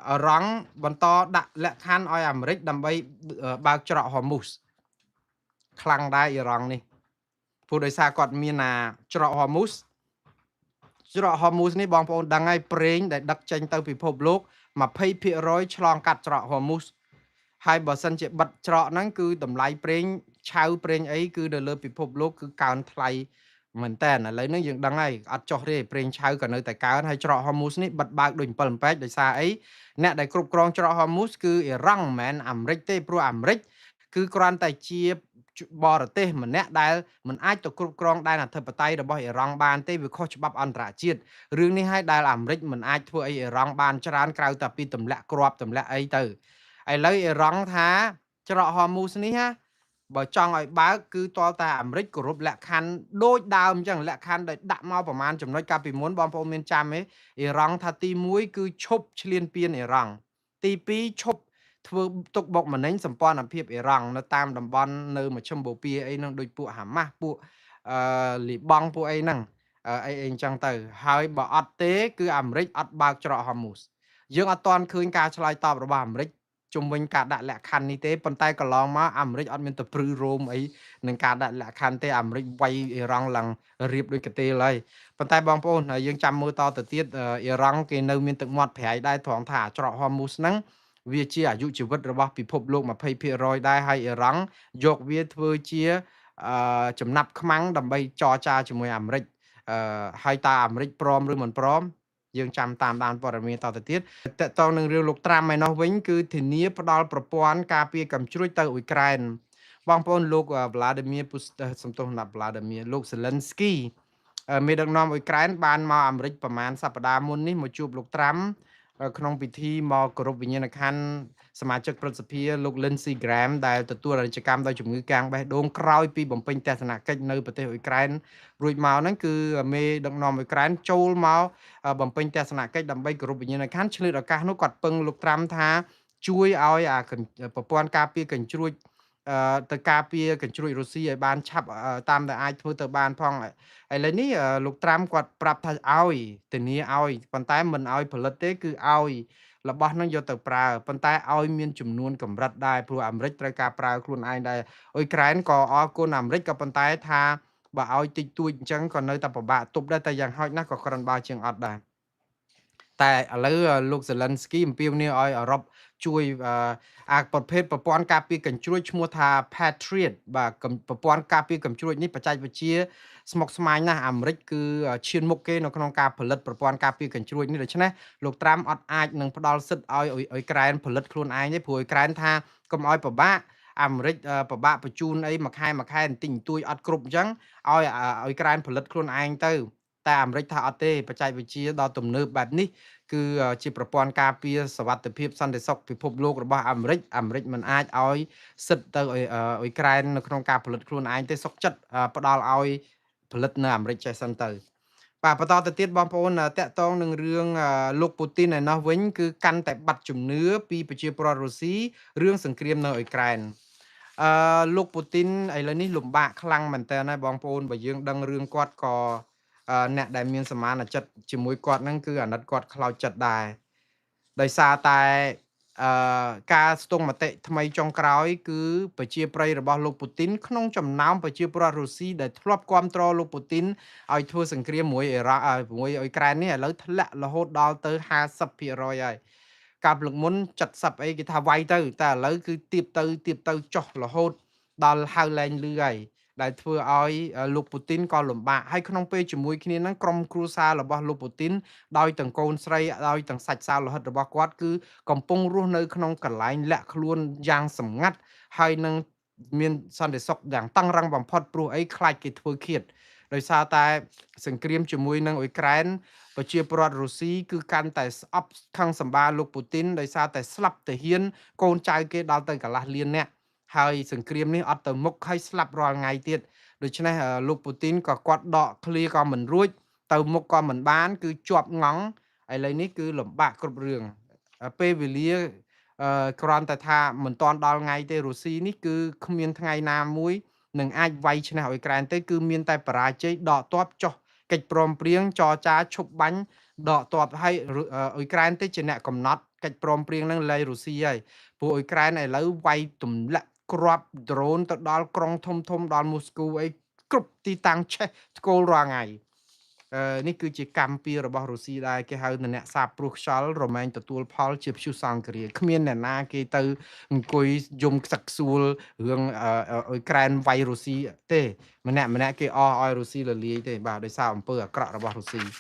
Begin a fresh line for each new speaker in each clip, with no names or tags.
អឺរ៉ង់បន្តដាក់លក្ខខណ្ឌឲ្យអាមេរិកដើម្បីបើកច្រកហូមូសខ្លាំងដែរអ៊ីរ៉ង់នេះព្រោះដោយសារគាត់មានអាច្រកហូមូសច្រកហូមូសនេះបងប្អូនដឹងហើយប្រេងដែលដឹកចេញទៅពិភពលោក20%ឆ្លងកាត់ច្រកហូមូសហើយបើសិនជាបិទច្រកហ្នឹងគឺតម្លៃប្រេងឆៅប្រេងអីគឺនៅលើពិភពលោកគឺកើនថ្លៃមែនតើឥឡូវនេះយើងដឹងហើយអត់ចុះទេប្រេងឆៅក៏នៅតែកើនហើយច្រកហូមូសនេះបិទបើកដូច7អំពែកដោយសារអីអ្នកដែលគ្រប់គ្រងច្រកហូមូសគឺអ៊ីរ៉ង់មិនមែនអាមេរិកទេព្រោះអាមេរិកគឺគ្រាន់តែជាបរទេសម្នាក់ដែលមិនអាចទៅគ្រប់គ្រងដែនអធិបតេយ្យរបស់អ៊ីរ៉ង់បានទេវាខុសច្បាប់អន្តរជាតិរឿងនេះហើយដែលអាមេរិកមិនអាចធ្វើអីអ៊ីរ៉ង់បានច្រើនក្រៅតែពីទម្លាក់គ្រាប់ទម្លាក់អីទៅឥឡូវអ៊ីរ៉ង់ថាច្រកហូមូសនេះណាបើចង់ឲ្យបើកគឺទាល់តែអាមេរិកគោរពលក្ខខណ្ឌដូចដើមអញ្ចឹងលក្ខខណ្ឌដែលដាក់មកប្រមាណចំណុចកាលពីមុនបងប្អូនមានចាំទេអ៊ីរ៉ង់ថាទី1គឺឈប់ឈ្លានពានអ៊ីរ៉ង់ទី2ឈប់ធ្វើទុកបុកម្នេញសម្ព័ន្ធភាពអ៊ីរ៉ង់នៅតាមតំបន់នៅមជ្ឈិមបូព៌ាអីហ្នឹងដូចពួកហាម៉ាស់ពួកអឺលីបង់ពួកអីហ្នឹងអីអីអញ្ចឹងទៅហើយបើអត់ទេគឺអាមេរិកអត់បើកច្រកហូមូសយើងអត់ទាន់ឃើញការឆ្លើយតបរបស់អាមេរិកជុំវិញការដាក់លក្ខខណ្ឌនេះទេប៉ុន្តែកន្លងមកអាមេរិកអត់មានទៅព្រឺរោមអីនឹងការដាក់លក្ខខណ្ឌទេអាមេរិកវាយអ៊ីរ៉ង់ឡើងរៀបដូចកាទេលហើយប៉ុន្តែបងប្អូនយើងចាំមើលតទៅទៀតអ៊ីរ៉ង់គេនៅមានទឹកមាត់ប្រៃដែរត្រង់ថាច្រកហូមូសហ្នឹងវាជាអាយុជីវិតរបស់ពិភពលោក20%ដែរហើយអ៊ីរ៉ង់យកវាធ្វើជាចំណាប់ខ្មាំងដើម្បីចរចាជាមួយអាមេរិកហើយតើអាមេរិកព្រមឬមិនព្រមយើងចាំតាមដានព័ត៌មានតទៅទៀតតកតងនឹងរឿងលោកត្រាំឯនោះវិញគឺធានាផ្ដល់ប្រព័ន្ធការពារកាំជ្រួចទៅអ៊ុយក្រែនបងប្អូនលោកវ្លាឌីមៀពូសំទោសណាវ្លាឌីមៀលោកសេលិនស្គីមេដឹកនាំអ៊ុយក្រែនបានមកអាមេរិកប្រហែលសប្តាហ៍មុននេះមកជួបលោកត្រាំក្នុងពិធីមកគោរពវិញ្ញាណក្ខន្ធសមាជិកព្រឹទ្ធសភាលោក Lindsey Graham ដែលទទួលអនិច្ចកម្មដោយជំងឺកាំងបេះដូងក្រោយពីបំពេញទស្សនកិច្ចនៅប្រទេសអ៊ុយក្រែនរួចមកហ្នឹងគឺមេដឹកនាំអ៊ុយក្រែនចូលមកបំពេញទស្សនកិច្ចដើម្បីគោរពវិញ្ញាណក្ខន្ធឆ្លៀតឱកាសនោះគាត់ពឹងលោកត្រាំថាជួយឲ្យអាប្រព័ន្ធការពារកញ្ជ្រួចទៅការពារកញ្ជ្រួចរុស្ស៊ីឲ្យបានឆាប់តាមដែលអាចធ្វើទៅបានផងឥឡូវនេះលោកត្រាំគាត់ប្រាប់ថាឲ្យធានាឲ្យប៉ុន្តែមិនឲ្យផលិតទេគឺឲ្យរបស់នឹងយកទៅប្រើប៉ុន្តែឲ្យមានចំនួនកម្រិតដែរព្រោះអាមេរិកត្រូវការប្រើខ្លួនឯងដែរអ៊ុយក្រែនក៏អរគុណអាមេរិកក៏ប៉ុន្តែថាបើឲ្យតិចតួចអញ្ចឹងក៏នៅតែពិបាកទប់ដែរតែយ៉ាងហោចណាស់ក៏គ្រាន់បើជាងអត់ដែរតែឥឡូវលោកសេលិនស្គីអំពាវនាវឲ្យអឺរ៉ុបជួយអាប្រភេទប្រព័ន្ធការពារកញ្ជ្រួចឈ្មោះថា Patriot បាទប្រព័ន្ធការពារកញ្ជ្រួចនេះបច្ចេកវិទ្យាស្មុគស្មាញណាស់អាមេរិកគឺឈានមុខគេនៅក្នុងការផលិតប្រព័ន្ធការពារកញ្ជ្រួចនេះដូច្នេះលោកត្រាំអត់អាចនឹងផ្ដល់សិទ្ធិឲ្យអ៊ុយក្រែនផលិតខ្លួនឯងទេព្រោះអ៊ុយក្រែនថាកុំឲ្យពិបាកអាមេរិកពិបាកបញ្ជូនអីមួយខែមួយខែបន្តិចបន្តួចអត់គ្រប់អញ្ចឹងឲ្យអ៊ុយក្រែនផលិតខ្លួនឯងទៅតែអាមេរិកថាអត់ទេបច្ចេកវិទ្យាដ៏ទំនើបបែបនេះគឺជាប្រព័ន្ធការពារសវត្ថិភាពសន្តិសុខពិភពលោករបស់អាមេរិកអាមេរិកមិនអាចឲ្យសិទ្ធិទៅអ៊ុយក្រែននៅក្នុងការផលិតខ្លួនឯងទេសុខចិត្តផ្ដល់ឲ្យផលិតនៅអាមេរិកចេះសិនទៅបាទបន្តទៅទៀតបងប្អូនតកតងនឹងរឿងលោកពូទីនឯណោះវិញគឺកាន់តែបាត់ជំនឿពីប្រជាពលរដ្ឋរុស្ស៊ីរឿងសង្គ្រាមនៅអ៊ុយក្រែនអឺលោកពូទីនឥឡូវនេះលំបាកខ្លាំងមែនតើណាបងប្អូនបើយើងដឹងរឿងគាត់ក៏អ្នកដែលមានសមានចិត្តជាមួយគាត់ហ្នឹងគឺអាណិតគាត់ខ្លោចចិត្តដែរដោយសារតែអឺការស្ទង់មតិថ្មីចុងក្រោយគឺប្រជាប្រិយរបស់លោកពូទីនក្នុងចំណោមប្រជាពលរដ្ឋរុស្ស៊ីដែលធ្លាប់គាំទ្រលោកពូទីនឲ្យធ្វើសង្គ្រាមមួយអ៊ីរ៉ង់មួយអ៊ុយក្រែននេះឥឡូវធ្លាក់រហូតដល់ទៅ50%ហើយកាលលើកមុន70អីគេថាវាយទៅតែឥឡូវគឺទៀបទៅទៀបទៅចុះរហូតដល់ហៅលែងលឺហើយដែលធ្វើឲ្យលោកពូទីនក៏លំបាកហើយក្នុងពេលជាមួយគ្នាហ្នឹងក្រុមគ្រួសាររបស់លោកពូទីនដោយទាំងកូនស្រីដោយទាំងសាច់សាលោហិតរបស់គាត់គឺកំពុងរស់នៅក្នុងកន្លែងលាក់ខ្លួនយ៉ាងសម្ងាត់ហើយនឹងមានសន្តិសុខយ៉ាងតឹងរឹងបំផុតព្រោះអីខ្លាចគេធ្វើឃាតដោយសារតែសង្គ្រាមជាមួយនឹងអ៊ុយក្រែនប្រជាពលរដ្ឋរុស្ស៊ីគឺកាន់តែស្អប់ខឹងសម្បាលោកពូទីនដោយសារតែស្លាប់ទាហានកូនចៅគេដល់ទៅកន្លះលាននាក់ហើយសង្គ្រាមនេះអត់ទៅមុខហើយស្លាប់រាល់ថ្ងៃទៀតដូច្នេះលោកពូទីនក៏គាត់ដកឃ្លាក៏មិនរួចទៅមុខក៏មិនបានគឺជាប់ងងឥឡូវនេះគឺលំបាកគ្រប់រឿងពេលវេលាគ្រាន់តែថាមិនតាន់ដល់ថ្ងៃទេរុស្ស៊ីនេះគឺគ្មានថ្ងៃណាមួយនឹងអាចវាយឈ្នះអ៊ុយក្រែនទេគឺមានតែបរាជ័យដកទ័ពចុះកិច្ចព្រមព្រៀងចរចាឈប់បាញ់ដកទ័ពហើយអ៊ុយក្រែនទេជាអ្នកកំណត់ កិច្ចព្រមព្រៀងហ្នឹងលែងរុស្ស៊ីហើយ ព្រោះអ៊ុយក្រែនឥឡូវវាយទម្លាក់គ្រាប់ដ្រូនទៅដល់ក្រុងធំធំដល់មូស្គូអីគ្រប់ទីតាំងឆេះស្គលរាល់ថ្ងៃ។ នេះគឺជាកម្មពៀរបស់រុស្ស៊ីដែរ គេហៅអ្នកសាបព្រោះខ្យល់រមែងទទួលផលជាព្យុះសង្គ្រា គ្មានអ្នកណាគេទៅអង្គុយយំខ្សឹកខ្សួលរឿងអ៊ុយក្រែនវាយរុស្ស៊ីទេ ម្នាក់ម្នាក់គេអស់ឲ្យរុស្ស៊ីលលាយទេ បាទ ដោយសារអំពើអាក្រក់របស់រុស្ស៊ី។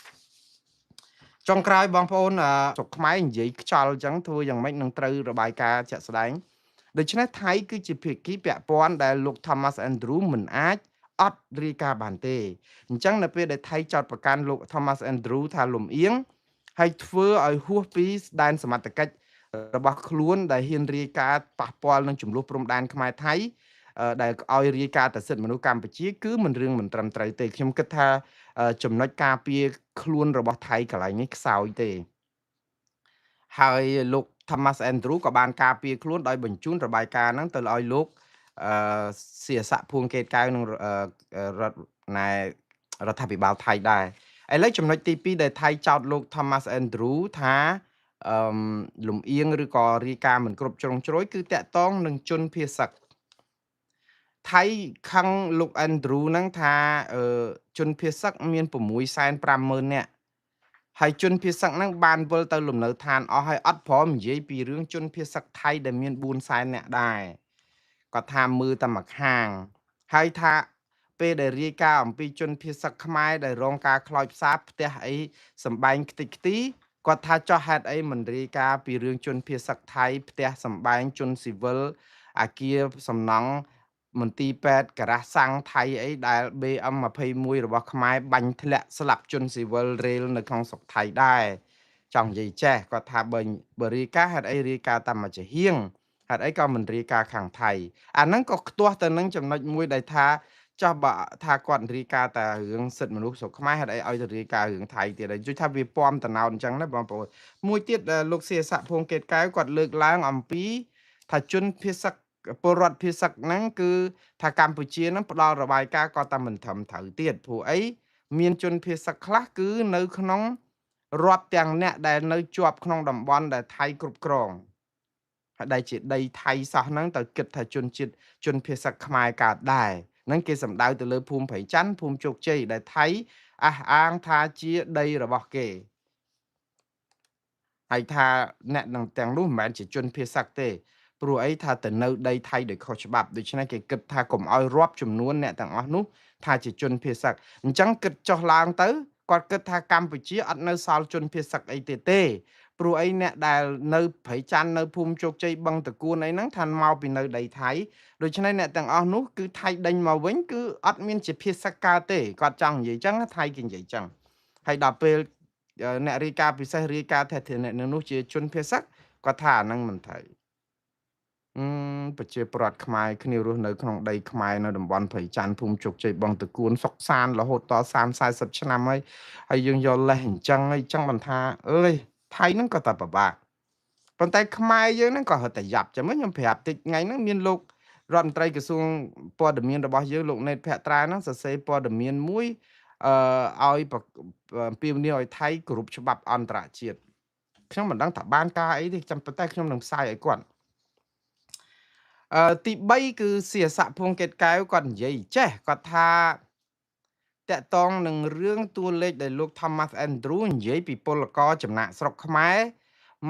ចុងក្រោយបងប្អូន ស្រុកខ្មែរនិយាយខ្យល់អញ្ចឹង ធ្វើយ៉ាងម៉េចនឹងត្រូវរបាយការណ៍ជាក់ស្ដែង ដូច្នេះថៃគឺជាភាគីពាក់ព័ន្ធដែលលោក Thomas Andrew មិនអាចអត់រាយការណ៍បានទេ។ អញ្ចឹងនៅពេលដែលថៃចោទប្រកាន់លោក Thomas Andrew ថាលំអៀង ហើយធ្វើឲ្យហួសពីដែនសមត្ថកិច្ចរបស់ខ្លួន ដែលហ៊ានរាយការណ៍ប៉ះពាល់នឹងចំនួនព្រំដែនខ្មែរថៃ ដែលឲ្យរាយការណ៍ទៅសិទ្ធិមនុស្សកម្ពុជា គឺមិនរឿងមិនត្រឹមត្រូវទេ។ ខ្ញុំគិតថាចំណុចការពារខ្លួនរបស់ថៃកន្លែងនេះខ្សោយទេ ហើយលោក Thomas Andrew ក៏បានការពារខ្លួនដោយបញ្ជូនរបាយការណ៍ហ្នឹងទៅឲ្យលោកអឺសៀស័កភួងកេតកៅ និងរដ្ឋណែរដ្ឋាភិបាលថៃដែរ។ ឥឡូវចំណុចទី2 ដែលថៃចោទលោក Thomas Andrew ថាអឺលំអៀង ឬក៏រាយការណ៍មិនគ្រប់ជ្រុងជ្រោយ គឺតាក់ទងនឹងជនភៀសឹក។ ថៃខឹងលោក Andrew ហ្នឹងថា ជនភៀសឹកមាន650,000នាក់ ហើយជនភៀសឹកហ្នឹងបានវិលទៅលំនៅឋានអស់ហើយ អត់ព្រមនិយាយពីរឿងជនភៀសឹកថៃដែលមាន400,000នាក់ដែរ គាត់ថាមើលតែមួយខាង ហើយថាពេលដែលរាយការណ៍អំពីជនភៀសឹកខ្មែរដែលរងការខ្លោចផ្សាផ្ទះអីសំបែងខ្ទេចខ្ទី គាត់ថាចោះហេតុអីមិនរាយការណ៍ពីរឿងជនភៀសឹកថៃ ផ្ទះសំបែងជនស៊ីវិល អាគារសំណង់ មន្ទីរពេទ្យ ការ៉ាស់សាំងថៃអីដែល BM 21របស់ខ្មែរបាញ់ធ្លាក់ស្លាប់ជនស៊ីវិលរេលនៅក្នុងស្រុកថៃដែរ។ ចង់និយាយចេះ គាត់ថាបើរាយការណ៍ ហេតុអីរាយការណ៍តាមមួយចំហៀង ហេតុអីក៏មិនរាយការណ៍ខាងថៃ? អាហ្នឹងក៏ខ្ទាស់ទៅនឹងចំណុចមួយដែលថា ចោះបើថាគាត់រាយការណ៍តែរឿងសិទ្ធិមនុស្សស្រុកខ្មែរ ហេតុអីឲ្យទៅរាយការណ៍រឿងថៃទៀត? ហើយជួយថាវាពំតំណោអញ្ចឹងណាបងប្អូន។ មួយទៀត លោកសៀស័កភួងកេតកែវគាត់លើកឡើងអំពីថាជនភៀសឹកពលរដ្ឋភៀសឹកហ្នឹង គឺថាកម្ពុជាហ្នឹងផ្ដល់របាយការណ៍ក៏តែមិនត្រឹមត្រូវទៀត ព្រោះអីមានជនភៀសឹកខ្លះគឺនៅក្នុងរាប់ទាំងអ្នកដែលនៅជាប់ក្នុងតំបន់ដែលថៃគ្រប់គ្រង ហើយដែលជាដីថៃសោះហ្នឹង ទៅគិតថាជនជាតិជនភៀសឹកខ្មែរកើតដែរហ្នឹង។ គេសំដៅទៅលើភូមិព្រៃច័ន្ទ ភូមិជោគជ័យ ដែលថៃអះអាងថាជាដីរបស់គេ ហើយថាអ្នកនឹងទាំងនោះមិនមែនជាជនភៀសឹកទេ ព្រោះអីថាទៅនៅដីថៃដោយខុសច្បាប់ ដូច្នេះគេគិតថាកុំឲ្យរាប់ចំនួនអ្នកទាំងអស់នោះថាជាជនភៀសឹក។ អញ្ចឹងគិតចុះឡើងទៅ គាត់គិតថាកម្ពុជាអត់នៅសល់ជនភៀសឹកអីទៀតទេ ព្រោះអីអ្នកដែលនៅព្រៃច័ន្ទ នៅភូមិជោគជ័យ បឹងតកួនអីហ្នឹង ថាមកពីនៅដីថៃ ដូច្នេះអ្នកទាំងអស់នោះគឺថៃដេញមកវិញ គឺអត់មានជាភាសាកើតទេ។ គាត់ចង់និយាយចឹង ថៃគេនិយាយចឹង ហើយដល់ពេលអ្នករាយការណ៍ពិសេសរាយការណ៍ថាអ្នកនោះជាជនភាសា គាត់ថាអាហ្នឹងមិនត្រូវ។ ប្រជាប្រដ្ឋខ្មែរគ្នារស់នៅក្នុងដីខ្មែរ នៅតំបន់ព្រៃច័ន្ទ ភូមិជោគជ័យ បឹងតកួន សុកសានរហូតដល់30 40ឆ្នាំហើយ ហើយយើងយកលេសអញ្ចឹង ហើយអញ្ចឹងមិនថាអើយថៃហ្នឹងក៏តែពិបាក ប៉ុន្តែខ្មែរយើងហ្នឹងក៏រត់តែយ៉ាប់ចឹង។ ខ្ញុំប្រាប់តិច ថ្ងៃហ្នឹងមានលោករដ្ឋមន្ត្រីក្រសួងព័ត៌មានរបស់យើង លោកណេតភក្ត្រាហ្នឹង សរសេរព័ត៌មានមួយ អឺឲ្យអំពាវនាវឲ្យថៃគោរពច្បាប់អន្តរជាតិ។ ខ្ញុំមិនដឹងថាបានការអីទេ ចាំប៉ុន្តែខ្ញុំនឹងផ្សាយឲ្យគាត់។ អឺទី3 គឺសៀស័កភួងកេតកែវគាត់និយាយចេះ គាត់ថាតកតងនឹងរឿងតួលេខដែលលោក Thomas Andrew និយាយពីពលករចំណាក់ស្រុកខ្មែរ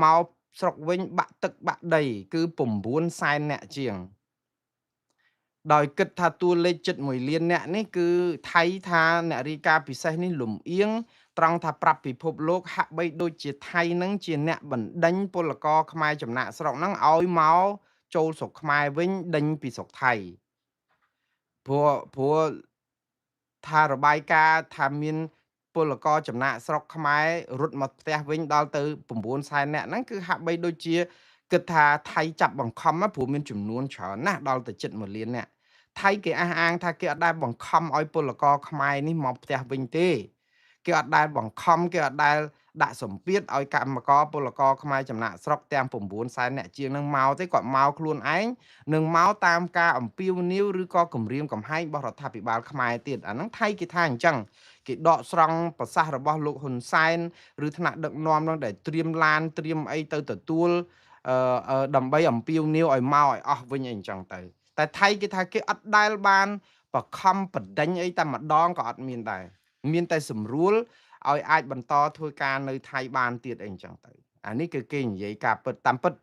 មកស្រុកវិញបាក់ទឹកបាក់ដី គឺ9សែនអ្នកជាង ដោយគិតថាតួលេខជិត1លានអ្នកនេះ គឺថៃថាអ្នករាយការណ៍ពិសេសនេះលំអៀង ត្រង់ថាប្រាប់ពិភពលោកហាក់បីដូចជាថៃនឹងជាអ្នកបណ្ដេញពលករខ្មែរចំណាក់ស្រុកហ្នឹងឲ្យមកចូលស្រុកខ្មែរវិញ ដេញពីស្រុកថៃ ព្រោះថារបាយការណ៍ថាមានពលករចំណាក់ស្រុកខ្មែររត់មកផ្ទះវិញដល់ទៅ9សែននាក់ហ្នឹង គឺហាក់បីដូចជាគិតថាថៃចាប់បង្ខំ ព្រោះមានចំនួនច្រើនណាស់ដល់ទៅជិត1លាននាក់។ ថៃគេអះអាងថាគេអត់ដែលបង្ខំឲ្យពលករខ្មែរនេះមកផ្ទះវិញទេ គេអត់ដែលបង្ខំ គេអត់ដែល ដាក់សម្ពាធឲ្យកម្មករពលករខ្មែរចំណាក់ស្រុកទាំង9សែនអ្នកជាងនឹងមកទេគាត់មកខ្លួនឯងនឹងមកតាមការអំពាវនាវឬក៏គម្រាមកំហែងរបស់រដ្ឋាភិបាលខ្មែរទៀតអាហ្នឹងថៃគេថាអញ្ចឹងគេដកស្រង់ប្រសាសន៍របស់លោកហ៊ុនសែនឬថ្នាក់ដឹកនាំនឹងដែលត្រៀមឡានត្រៀមអីទៅទទួលដើម្បីអំពាវនាវឲ្យមកឲ្យអស់វិញអីអញ្ចឹងទៅតែថៃគេថាគេអត់ដែលបានបខំបដិញអីតែម្ដងក៏អត់មានដែរមានតែសម្រួលឲ្យអាចបន្តធ្វើការនៅថៃបានទៀតអីអញ្ចឹងទៅអានេះគឺគេនិយាយការពិតតាមពិត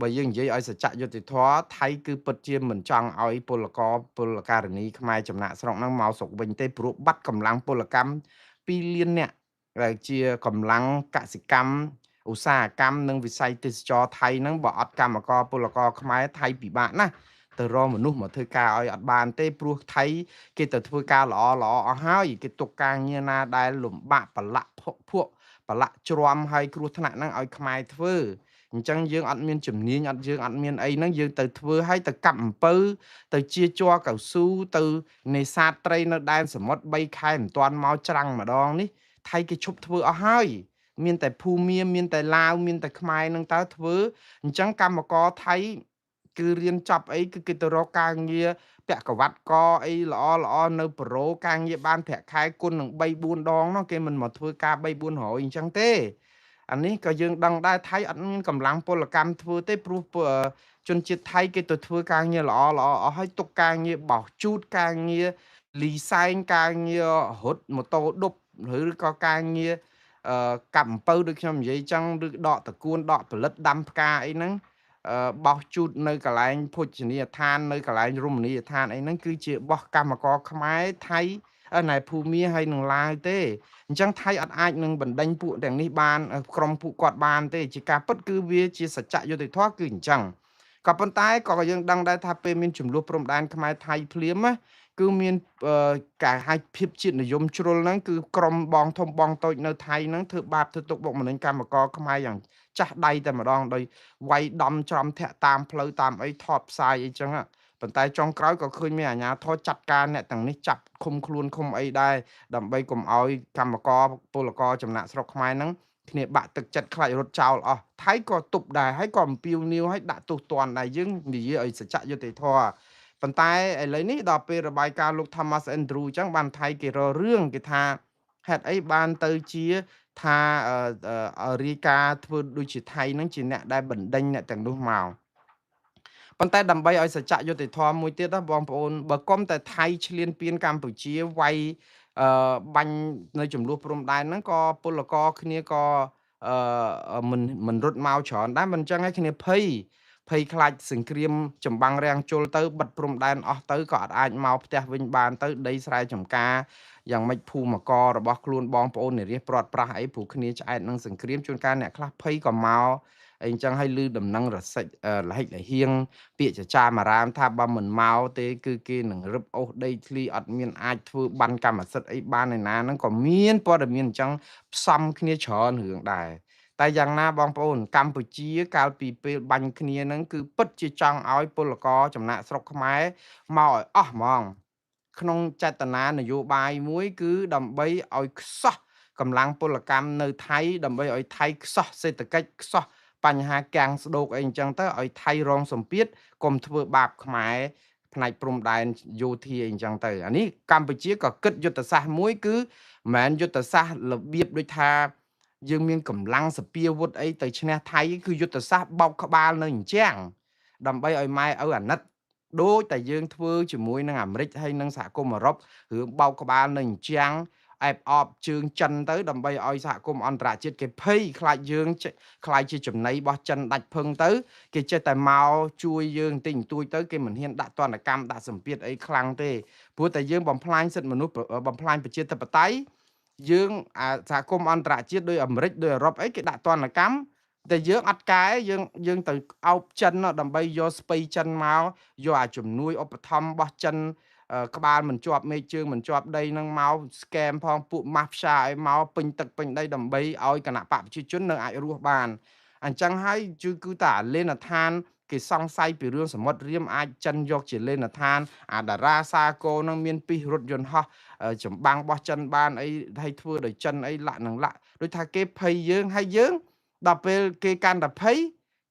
បើយើងនិយាយឲ្យសច្ចយុត្តិធម៌ថៃគឺពិតជាមិនចង់ឲ្យពលករពលការិនីខ្មែរចំណាក់ស្រុកហ្នឹងមកស្រុកវិញទេព្រោះបាត់កម្លាំងពលកម្ម2លានអ្នកដែលជាកម្លាំងកសិកម្មឧស្សាហកម្មនិងវិស័យទេសចរថៃហ្នឹងបើអត់កម្មករពលករខ្មែរថៃពិបាកណាស់ទៅរកមនុស្សមកធ្វើការឲ្យអត់បានទេព្រោះថៃគេទៅធ្វើការល្អល្អអស់ហើយគេទុកការងារណាដែលលំបាកប្រឡាក់ភក់ប្រឡាក់ជ្រាំហើយគ្រោះថ្នាក់ហ្នឹងឲ្យខ្មែរធ្វើអញ្ចឹងយើងអត់មានជំនាញអត់យើងអត់មានអីហ្នឹងយើងទៅធ្វើឲ្យទៅកាប់អំពៅទៅជាជ័រកៅស៊ូទៅនេសាទត្រីនៅដែនសមុទ្រ3ខែមិនទាន់មកច្រាំងម្ដងនេះថៃគេឈប់ធ្វើអស់ហើយមានតែភូមាមានតែឡាវមានតែខ្មែរនឹងតើធ្វើអញ្ចឹងកម្មករថៃគឺរៀនចប់អីគឺគេទៅរកការងារពាក់ក្រវ៉ាត់កអីល្អល្អនៅប្រូការងារបានប្រាក់ខែគុណនឹង3 4ដងនោះគេមិនមកធ្វើការ3 400អញ្ចឹងទេអានេះក៏យើងដឹងដែរថៃអត់មានកម្លាំងពលកម្មធ្វើទេព្រោះជនជាតិថៃគេទៅធ្វើការងារល្អល្អអស់ហើយទុកការងារបោះជូតការងារលីសែងការងាររត់ម៉ូតូឌុបឬក៏ការងារកាប់អំពៅដូចខ្ញុំនិយាយចឹងឬដកតកួនដកផលិតដាំផ្កាអីហ្នឹងបោះជូតនៅកន្លែងភោជនីយដ្ឋាននៅកន្លែងរមណីយដ្ឋានអីហ្នឹងគឺជាបោះកម្មករខ្មែរថៃណែភូមាហើយនឹងឡាវទេអញ្ចឹងថៃអត់អាចនឹងបណ្ដេញពួកទាំងនេះបានក្រុមពួកគាត់បានទេជាការពិតគឺវាជាសច្ចយុត្តិធម៌គឺអញ្ចឹងក៏ប៉ុន្តែក៏យើងដឹងដែរថាពេលមានចំនួនព្រំដែនខ្មែរថៃភ្លាមណាគឺមានការហៅភាពជាតិនិយមជ្រុលហ្នឹងគឺក្រុមបងធំបងតូចនៅថៃហ្នឹងធ្វើបាបធ្វើទុកបុកម្នេញកម្មករខ្មែរយ៉ាងចាស់ដៃតែម្ដងដោយវាយដំច្រំធាក់តាមផ្លូវតាមអីថតផ្សាយអីចឹងប៉ុន្តែចុងក្រោយក៏ឃើញមានអាជ្ញាធរចាត់ការអ្នកទាំងនេះចាប់ឃុំខ្លួនឃុំអីដែរដើម្បីកុំឲ្យកម្មករពលករចំណាក់ស្រុកខ្មែរហ្នឹងគ្នាបាក់ទឹកចិត្តខ្លាចរត់ចោលអស់ថៃក៏ទប់ដែរហើយក៏អំពាវនាវឲ្យដាក់ទោសទណ្ឌដែរយើងនិយាយឲ្យសច្ចយុត្តិធម៌ប៉ុន្តែឥឡូវនេះដល់ពេលរបាយការណ៍លោក Thomas Andrew អញ្ចឹងបានថៃគេរករឿងគេថាហេតុអីបានទៅជាថារាយការណ៍ធ្វើដូចជាថៃហ្នឹងជាអ្នកដែលបណ្ដេញអ្នកទាំងនោះមកប៉ុន្តែដើម្បីឲ្យសច្ចយុត្តិធម៌មួយទៀតណាបងប្អូនបើគុំតែថៃឈ្លានពានកម្ពុជាវាយបាញ់នៅចំនួនព្រំដែនហ្នឹងក៏ពលករគ្នាក៏មិនរត់មកច្រើនដែរមិនអញ្ចឹងឯងគ្នាភ័យខ្លាចសង្គ្រាមចម្បាំងរាំងជុលទៅបិទព្រំដែនអស់ទៅក៏អត់អាចមកផ្ទះវិញបានទៅដីស្រែចម្ការយ៉ាងម៉េចភូមិករបស់ខ្លួនបងប្អូននារីព្រាត់ប្រាស់អីព្រោះគ្នាឆ្អែតនឹងសង្គ្រាមជួនកាលអ្នកខ្លះភ័យក៏មកអីអញ្ចឹងឲ្យលឺដំណឹងរសិចលហិចលហៀងពាក្យចចាមអារាមថាបើមិនមកទេគឺគេនឹងរឹបអូសដីធ្លីអត់មានអាចធ្វើបានកម្មសិទ្ធិអីបានឯណាហ្នឹងក៏មានព័ត៌មានអញ្ចឹងផ្សំគ្នាច្រើនរឿងដែរតែយ៉ាងណាបងប្អូនកម្ពុជាកាលពីពេលបាញ់គ្នាហ្នឹងគឺពិតជាចង់ឲ្យពលករចំណាក់ស្រុកខ្មែរមកឲ្យអស់ហ្មងក្នុងចេតនានយោបាយមួយគឺដើម្បីឲ្យខ្សោះកម្លាំងពលកម្មនៅថៃដើម្បីឲ្យថៃខ្សោះសេដ្ឋកិច្ចខ្សោះបញ្ហាកាំងស្ដោកអីអញ្ចឹងទៅឲ្យថៃរងសម្ពាធកុំធ្វើបាបខ្មែរផ្នែកព្រំដែនយោធាអីអញ្ចឹងទៅអានេះកម្ពុជាក៏គិតយុទ្ធសាស្ត្រមួយគឺមិនមែនយុទ្ធសាស្ត្ររបៀបដូចថាយើងមានកម្លាំងសពាវុធអីទៅឈ្នះថៃគឺយុទ្ធសាស្ត្របោកក្បាលនៅអញ្ចឹងដើម្បីឲ្យម៉ែឪអាណិតដូចតែយើងធ្វើជាមួយនឹងអាមេរិកហើយនឹងសហគមន៍អឺរ៉ុបរឿងបោកក្បាលនៅអញ្ចឹងអែបអបជើងចិនទៅដើម្បីឲ្យសហគមន៍អន្តរជាតិគេភ័យខ្លាចយើងខ្លាចជាចំណីរបស់ចិនដាច់ភឹងទៅគេចេះតែមកជួយយើងតិចបន្តួចទៅគេមិនហ៊ានដាក់ទណ្ឌកម្មដាក់សម្ពាធអីខ្លាំងទេព្រោះតែយើងបំផ្លាញសិទ្ធិមនុស្សបំផ្លាញប្រជាធិបតេយ្យយើងអាសហគមន៍អន្តរជាតិដោយអាមេរិកដោយអឺរ៉ុបអីគេដាក់ទណ្ឌកម្មតែយើងអត់កែយើងទៅអោបចិនដើម្បីយកស្ពៃចិនមកយកអាជំនួយឧបត្ថម្ភរបស់ចិនក្បាលមិនជាប់មេឃជើងមិនជាប់ដីនឹងមកស្កេមផងពួកម៉ាហ្វយ៉ាឲ្យមកពេញទឹកពេញដីដើម្បីឲ្យគណៈបកប្រជាជននៅអាចរស់បានអញ្ចឹងហើយគឺតាលេនដ្ឋាន គេសង្ស័យពីរឿងសមុទ្ររៀមអាចចិនយកជាលេណដ្ឋានអាតារាសាគរនឹងមានពីរថយន្តហោះចម្បាំងរបស់ចិនបានអីហើយធ្វើដោយចិនអីលាក់នឹងលាក់ដូចថាគេភ័យយើងហើយយើងដល់ពេលគេកាន់តែភ័យ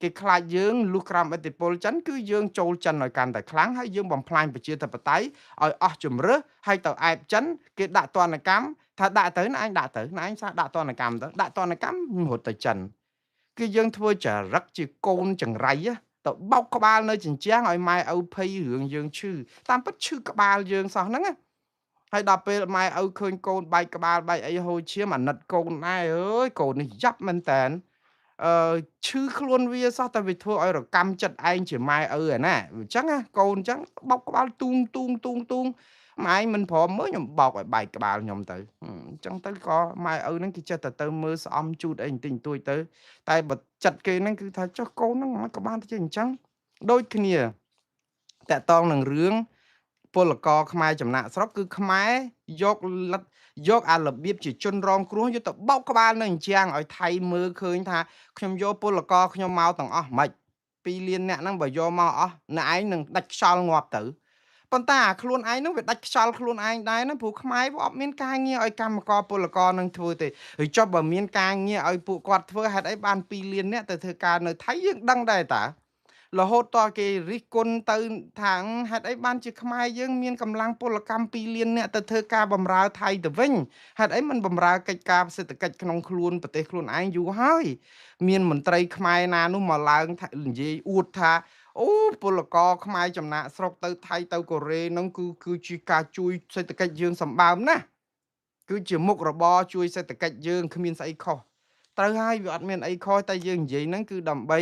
គេខ្លាចយើងលុះក្រោមឥទ្ធិពលចិនគឺយើងចូលចិនឲ្យកាន់តែខ្លាំងហើយយើងបំផ្លាញប្រជាធិបតេយ្យឲ្យអស់ជំរើសហើយទៅអែបចិនគេដាក់ទណ្ឌកម្មថាដាក់ទៅណាអញដាក់ទៅណាអញសាដាក់ទណ្ឌកម្មទៅដាក់ទណ្ឌកម្មរត់ទៅចិនគឺយើងធ្វើចរិតជាកូនចង្រៃទៅបោកក្បាលនៅចិញ្ចាំងឲ្យម៉ែឪភ័យរឿងយើងឈឺតាមពិតឈឺក្បាលយើងសោះហ្នឹងណាហើយដល់ពេលម៉ែឪឃើញកូនបែកក្បាលបែកអីហូរឈាមអាណិតកូនដែរអើយកូននេះយ៉ាប់មែនតើឈឺខ្លួនវាសោះតែវាធ្វើឲ្យរកម្មចិត្តឯងជាម៉ែឪឯណាអញ្ចឹងណាកូនអញ្ចឹងបោកក្បាលទូងទូងទូងទូងម៉ែឯងមិនព្រមមើលខ្ញុំបោកឲ្យបែកក្បាលខ្ញុំទៅអញ្ចឹងទៅក៏ម៉ែឪហ្នឹងគេចេះតែទៅមើលស្អំជូតអីបន្តិចបន្តួចទៅតែបើចិត្តគេហ្នឹងគឺថាចុះកូនហ្នឹងមិនក៏បានទៅជាអញ្ចឹងដូចគ្នាតកតងនឹងរឿងពលករខ្មែរចំណាក់ស្រុកគឺខ្មែរយកលិតយកអារបៀបជាជនរងគ្រោះយកទៅបោកក្បាលនៅអញ្ចាំងឲ្យថៃមើលឃើញថាខ្ញុំយកពលករខ្ញុំមកទាំងអស់មិន2លានអ្នកហ្នឹងបើយកមកអស់អ្នកឯងនឹងដាច់ខ្យល់ងាប់ទៅប៉ុន្តែអាខ្លួនឯងហ្នឹងវាដាច់ខ្យល់ខ្លួនឯងដែរណាព្រោះខ្មែរវាអត់មានការងារឲ្យកម្មករពលករនឹងធ្វើទេហើយចុះបើមានការងារឲ្យពួកគាត់ធ្វើហេតុអីបាន2លានអ្នកទៅធ្វើការនៅថៃយើងដឹងដែរតារហូតតគេរិះគន់ទៅថាហេតុអីបានជាខ្មែរយើងមានកម្លាំងពលកម្ម2លានអ្នកទៅធ្វើការបម្រើថៃទៅវិញហេតុអីមិនបម្រើកិច្ចការសេដ្ឋកិច្ចក្នុងខ្លួនប្រទេសខ្លួនឯងយូរហើយមានមន្ត្រីខ្មែរណានោះមកឡើងនិយាយអួតថាអូពលករខ្មែរចំណាកស្រុកទៅថៃទៅកូរ៉េហ្នឹងគឺជាការជួយសេដ្ឋកិច្ចយើងសម្បើមណាស់គឺជាមុខរបរជួយសេដ្ឋកិច្ចយើងគ្មានស្អីខុសត្រូវហើយវាអត់មានអីខុសតែយើងនិយាយហ្នឹងគឺដើម្បី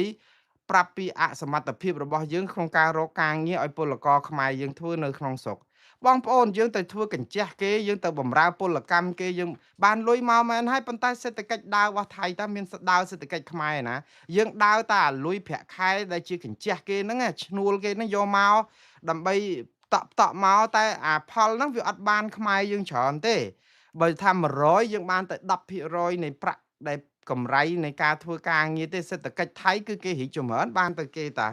ប្រាប់ពីអសមត្ថភាពរបស់យើងក្នុងការរកការងារឲ្យពលករខ្មែរយើងធ្វើនៅក្នុងស្រុកបងប្អូនយើងទៅធ្វើកញ្ជះគេយើងទៅបម្រើពលកម្មគេយើងបានលុយមកមែនហើយប៉ុន្តែសេដ្ឋកិច្ចដើររបស់ថៃតើមានដើរសេដ្ឋកិច្ចខ្មែរណាយើងដើរតែលុយប្រាក់ខែដែលជាកញ្ជះគេហ្នឹងឈ្នួលគេហ្នឹងយកមកដើម្បីតក់តក់មកតែអាផលហ្នឹងវាអត់បានខ្មែរយើងច្រើនទេបើថា100យើងបានតែ10%នៃប្រាក់ដែលកម្រៃនៃការធ្វើការងារទេសេដ្ឋកិច្ចថៃគឺគេរីកចម្រើនបានទៅគេតា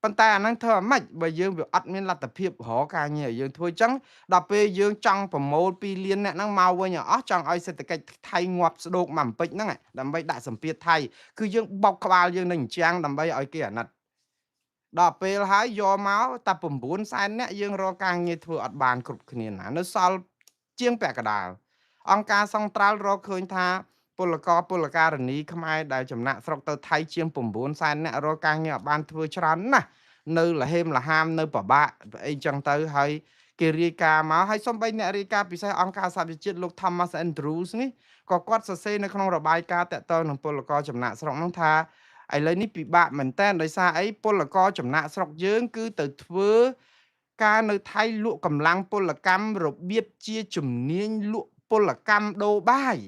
ប៉ុន្តែអាហ្នឹងធ្វើអាម៉េចបើយើងវាអត់មានលទ្ធភាពរកការងារឲ្យយើងធ្វើចឹងដល់ពេលយើងចង់ប្រមូល2លានអ្នកហ្នឹងមកវិញឲ្យអស់ចង់ឲ្យសេដ្ឋកិច្ចថៃងាប់ស្ដោកមកអំពេចហ្នឹងដើម្បីដាក់សម្ពាធថៃគឺយើងបោកក្បាលយើងនឹងអញ្ចាំងដើម្បីឲ្យគេអាណិតដល់ពេលហើយយកមកតែ9សែនអ្នកយើងរកការងារធ្វើអត់បានគ្រប់គ្នាណានៅសល់ជាងពាក់កណ្ដាលអង្គការសង្ត្រាល់រកឃើញថាពលករពលការិនីខ្មែរដែលចំណាក់ស្រុកទៅថៃជាង9សែនអ្នករកការងារអត់បានធ្វើច្រើនណាស់នៅលហេមលហាមនៅប្របាក់អីចឹងទៅហើយគេរាយការណ៍មកហើយសំបីអ្នករាយការណ៍ពិសេសអង្គការសហប្រជាជាតិលោក Thomas Andrews នេះក៏គាត់សរសេរនៅក្នុងរបាយការណ៍តាក់ទងនឹងពលករចំណាក់ស្រុកនោះថាឥឡូវនេះពិបាកមែនតើដោយសារអីពលករចំណាក់ស្រុកយើងគឺទៅធ្វើការនៅថៃលក់កម្លាំងពលកម្មរបៀបជាជំនាញលក់ពលកម្មដូរបាយ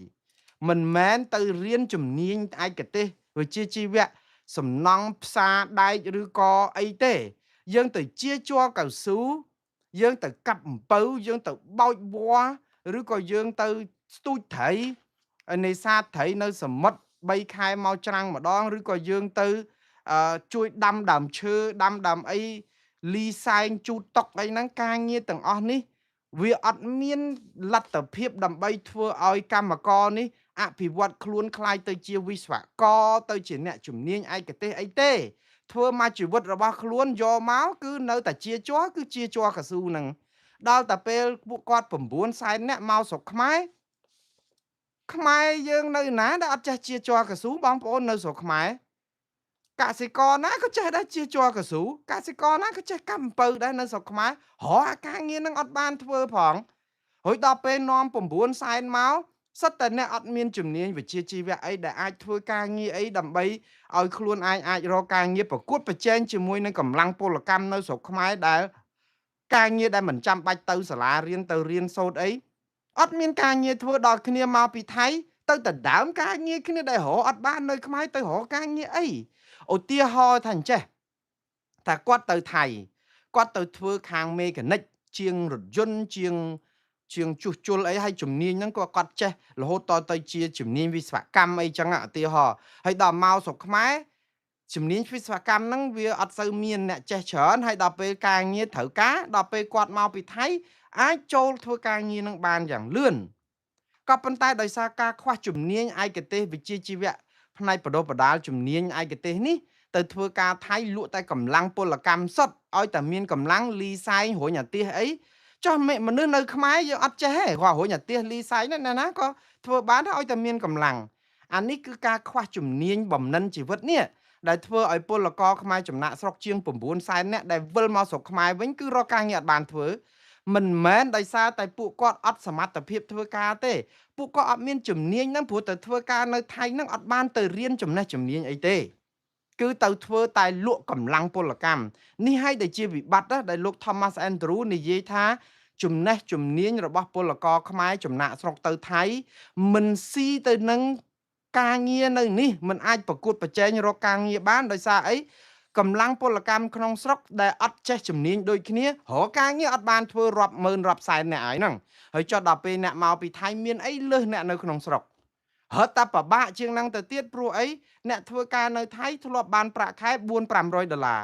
មិនមែនទៅរៀនជំនាញឯកទេសវិជ្ជាជីវៈសំណង់ផ្សារដែកឬក៏អីទេយើងទៅជាជ័រកៅស៊ូយើងទៅកាប់អំពៅយើងទៅបោចវល្លិឬក៏យើងទៅស្ទូចត្រីនេសាទត្រីនៅសមុទ្រ3ខែមកច្រាំងម្ដងឬក៏យើងទៅជួយដាំដើមឈើដាំដើមអីលីសែងជូតតុកអីហ្នឹងការងារទាំងអស់នេះវាអត់មានលទ្ធភាពដើម្បីធ្វើឲ្យកម្មករនេះអភិវឌ្ឍខ្លួនក្លាយទៅជាវិស្វករទៅជាអ្នកជំនាញឯកទេសអីទេធ្វើមកជីវិតរបស់ខ្លួនយកមកគឺនៅតែជាជ័រគឺជាជ័រកស៊ូហ្នឹងដល់តែពេលពួកគាត់9សែនអ្នកមកស្រុកខ្មែរខ្មែរយើងនៅណាដែលអត់ចេះជាជ័រកស៊ូបងប្អូននៅស្រុកខ្មែរកសិករណាក៏ចេះដែរជាជ័រកស៊ូកសិករណាក៏ចេះកាប់អំពៅដែរនៅស្រុកខ្មែររកអាការងារនឹងអត់បានធ្វើផងហើយដល់ពេលនាំ9សែនមកសិតតែអ្នកអត់មានជំនាញវិជ្ជាជីវៈអីដែលអាចធ្វើការងារអីដើម្បីឲ្យខ្លួនឯងអាចរកការងារប្រកួតប្រជែងជាមួយនឹងកម្លាំងពលកម្មនៅស្រុកខ្មែរដែលការងារដែលមិនចាំបាច់ទៅសាលារៀនទៅរៀនសូត្រអីអត់មានការងារធ្វើដល់គ្នាមកពីថៃទៅដណ្ដើមការងារគ្នាដែលរកអត់បាននៅខ្មែរទៅរកការងារអីឧទាហរណ៍ថាអញ្ចេះថាគាត់ទៅថៃគាត់ទៅធ្វើខាងមេកានិកជាងរថយន្តជាងជួសជុលអីហើយជំនាញហ្នឹងក៏គាត់ចេះរហូតតទៅជាជំនាញវិស្វកម្មអីចឹងឧទាហរណ៍ហើយដល់មកស្រុកខ្មែរ ជំនាញវិស្វកម្មហ្នឹងវាអត់សូវមានអ្នកចេះច្រើនហើយដល់ពេលការងារត្រូវការដល់ពេលគាត់មកពីថៃអាចចូលធ្វើការងារនឹងបានយ៉ាងលឿនក៏ប៉ុន្តែដោយសារការខ្វះជំនាញឯកទេសវិជ្ជាជីវៈផ្នែកបណ្ដុះបណ្ដាលជំនាញឯកទេសនេះទៅធ្វើការថៃលក់តែកម្លាំងពលកម្មសុទ្ធឲ្យតែមានកម្លាំងលីសែងរុញអាទិសអីចុះមនុស្សនៅខ្មែរយើងអត់ចេះទេគាត់រុញអាទិសលីសែងណាណាក៏ធ្វើបានឲ្យតែមានកម្លាំងអានេះគឺការខ្វះជំនាញបំណិនជីវិតនេះដែលធ្វើឲ្យពលករខ្មែរចំណាក់ស្រុកជាង9សែននាក់ដែលវិលមកស្រុកខ្មែរវិញគឺរកការងារអត់បានធ្វើមិនមែនដោយសារតែពួកគាត់អត់សមត្ថភាពធ្វើការទេពួកគាត់អត់មានជំនាញហ្នឹងព្រោះទៅធ្វើការនៅថៃហ្នឹងអត់បានទៅរៀនចំណេះជំនាញអីទេគឺទៅធ្វើតែលក់កម្លាំងពលកម្មនេះហើយដែលជាវិបត្តិដែលលោក Thomas Andrew និយាយថាចំណេះជំនាញរបស់ពលករខ្មែរចំណាក់ស្រុកទៅថៃមិនស៊ីទៅនឹងការងារនៅនេះมันអាចប្រកួតប្រជែងរកការងារបានដោយសារអីកម្លាំងពលកម្មក្នុងស្រុកដែលអត់ចេះជំនាញដូចគ្នារកការងារអត់បានធ្វើរាប់ម៉ឺនរាប់សែនអ្នកហើយហ្នឹងហើយចុះដល់ពេលអ្នកមកពីថៃមានអីលើសអ្នកនៅក្នុងស្រុករត់តែពិបាកជាងហ្នឹងទៅទៀតព្រោះអីអ្នកធ្វើការនៅថៃធ្លាប់បានប្រាក់ខែ4-500ដុល្លារ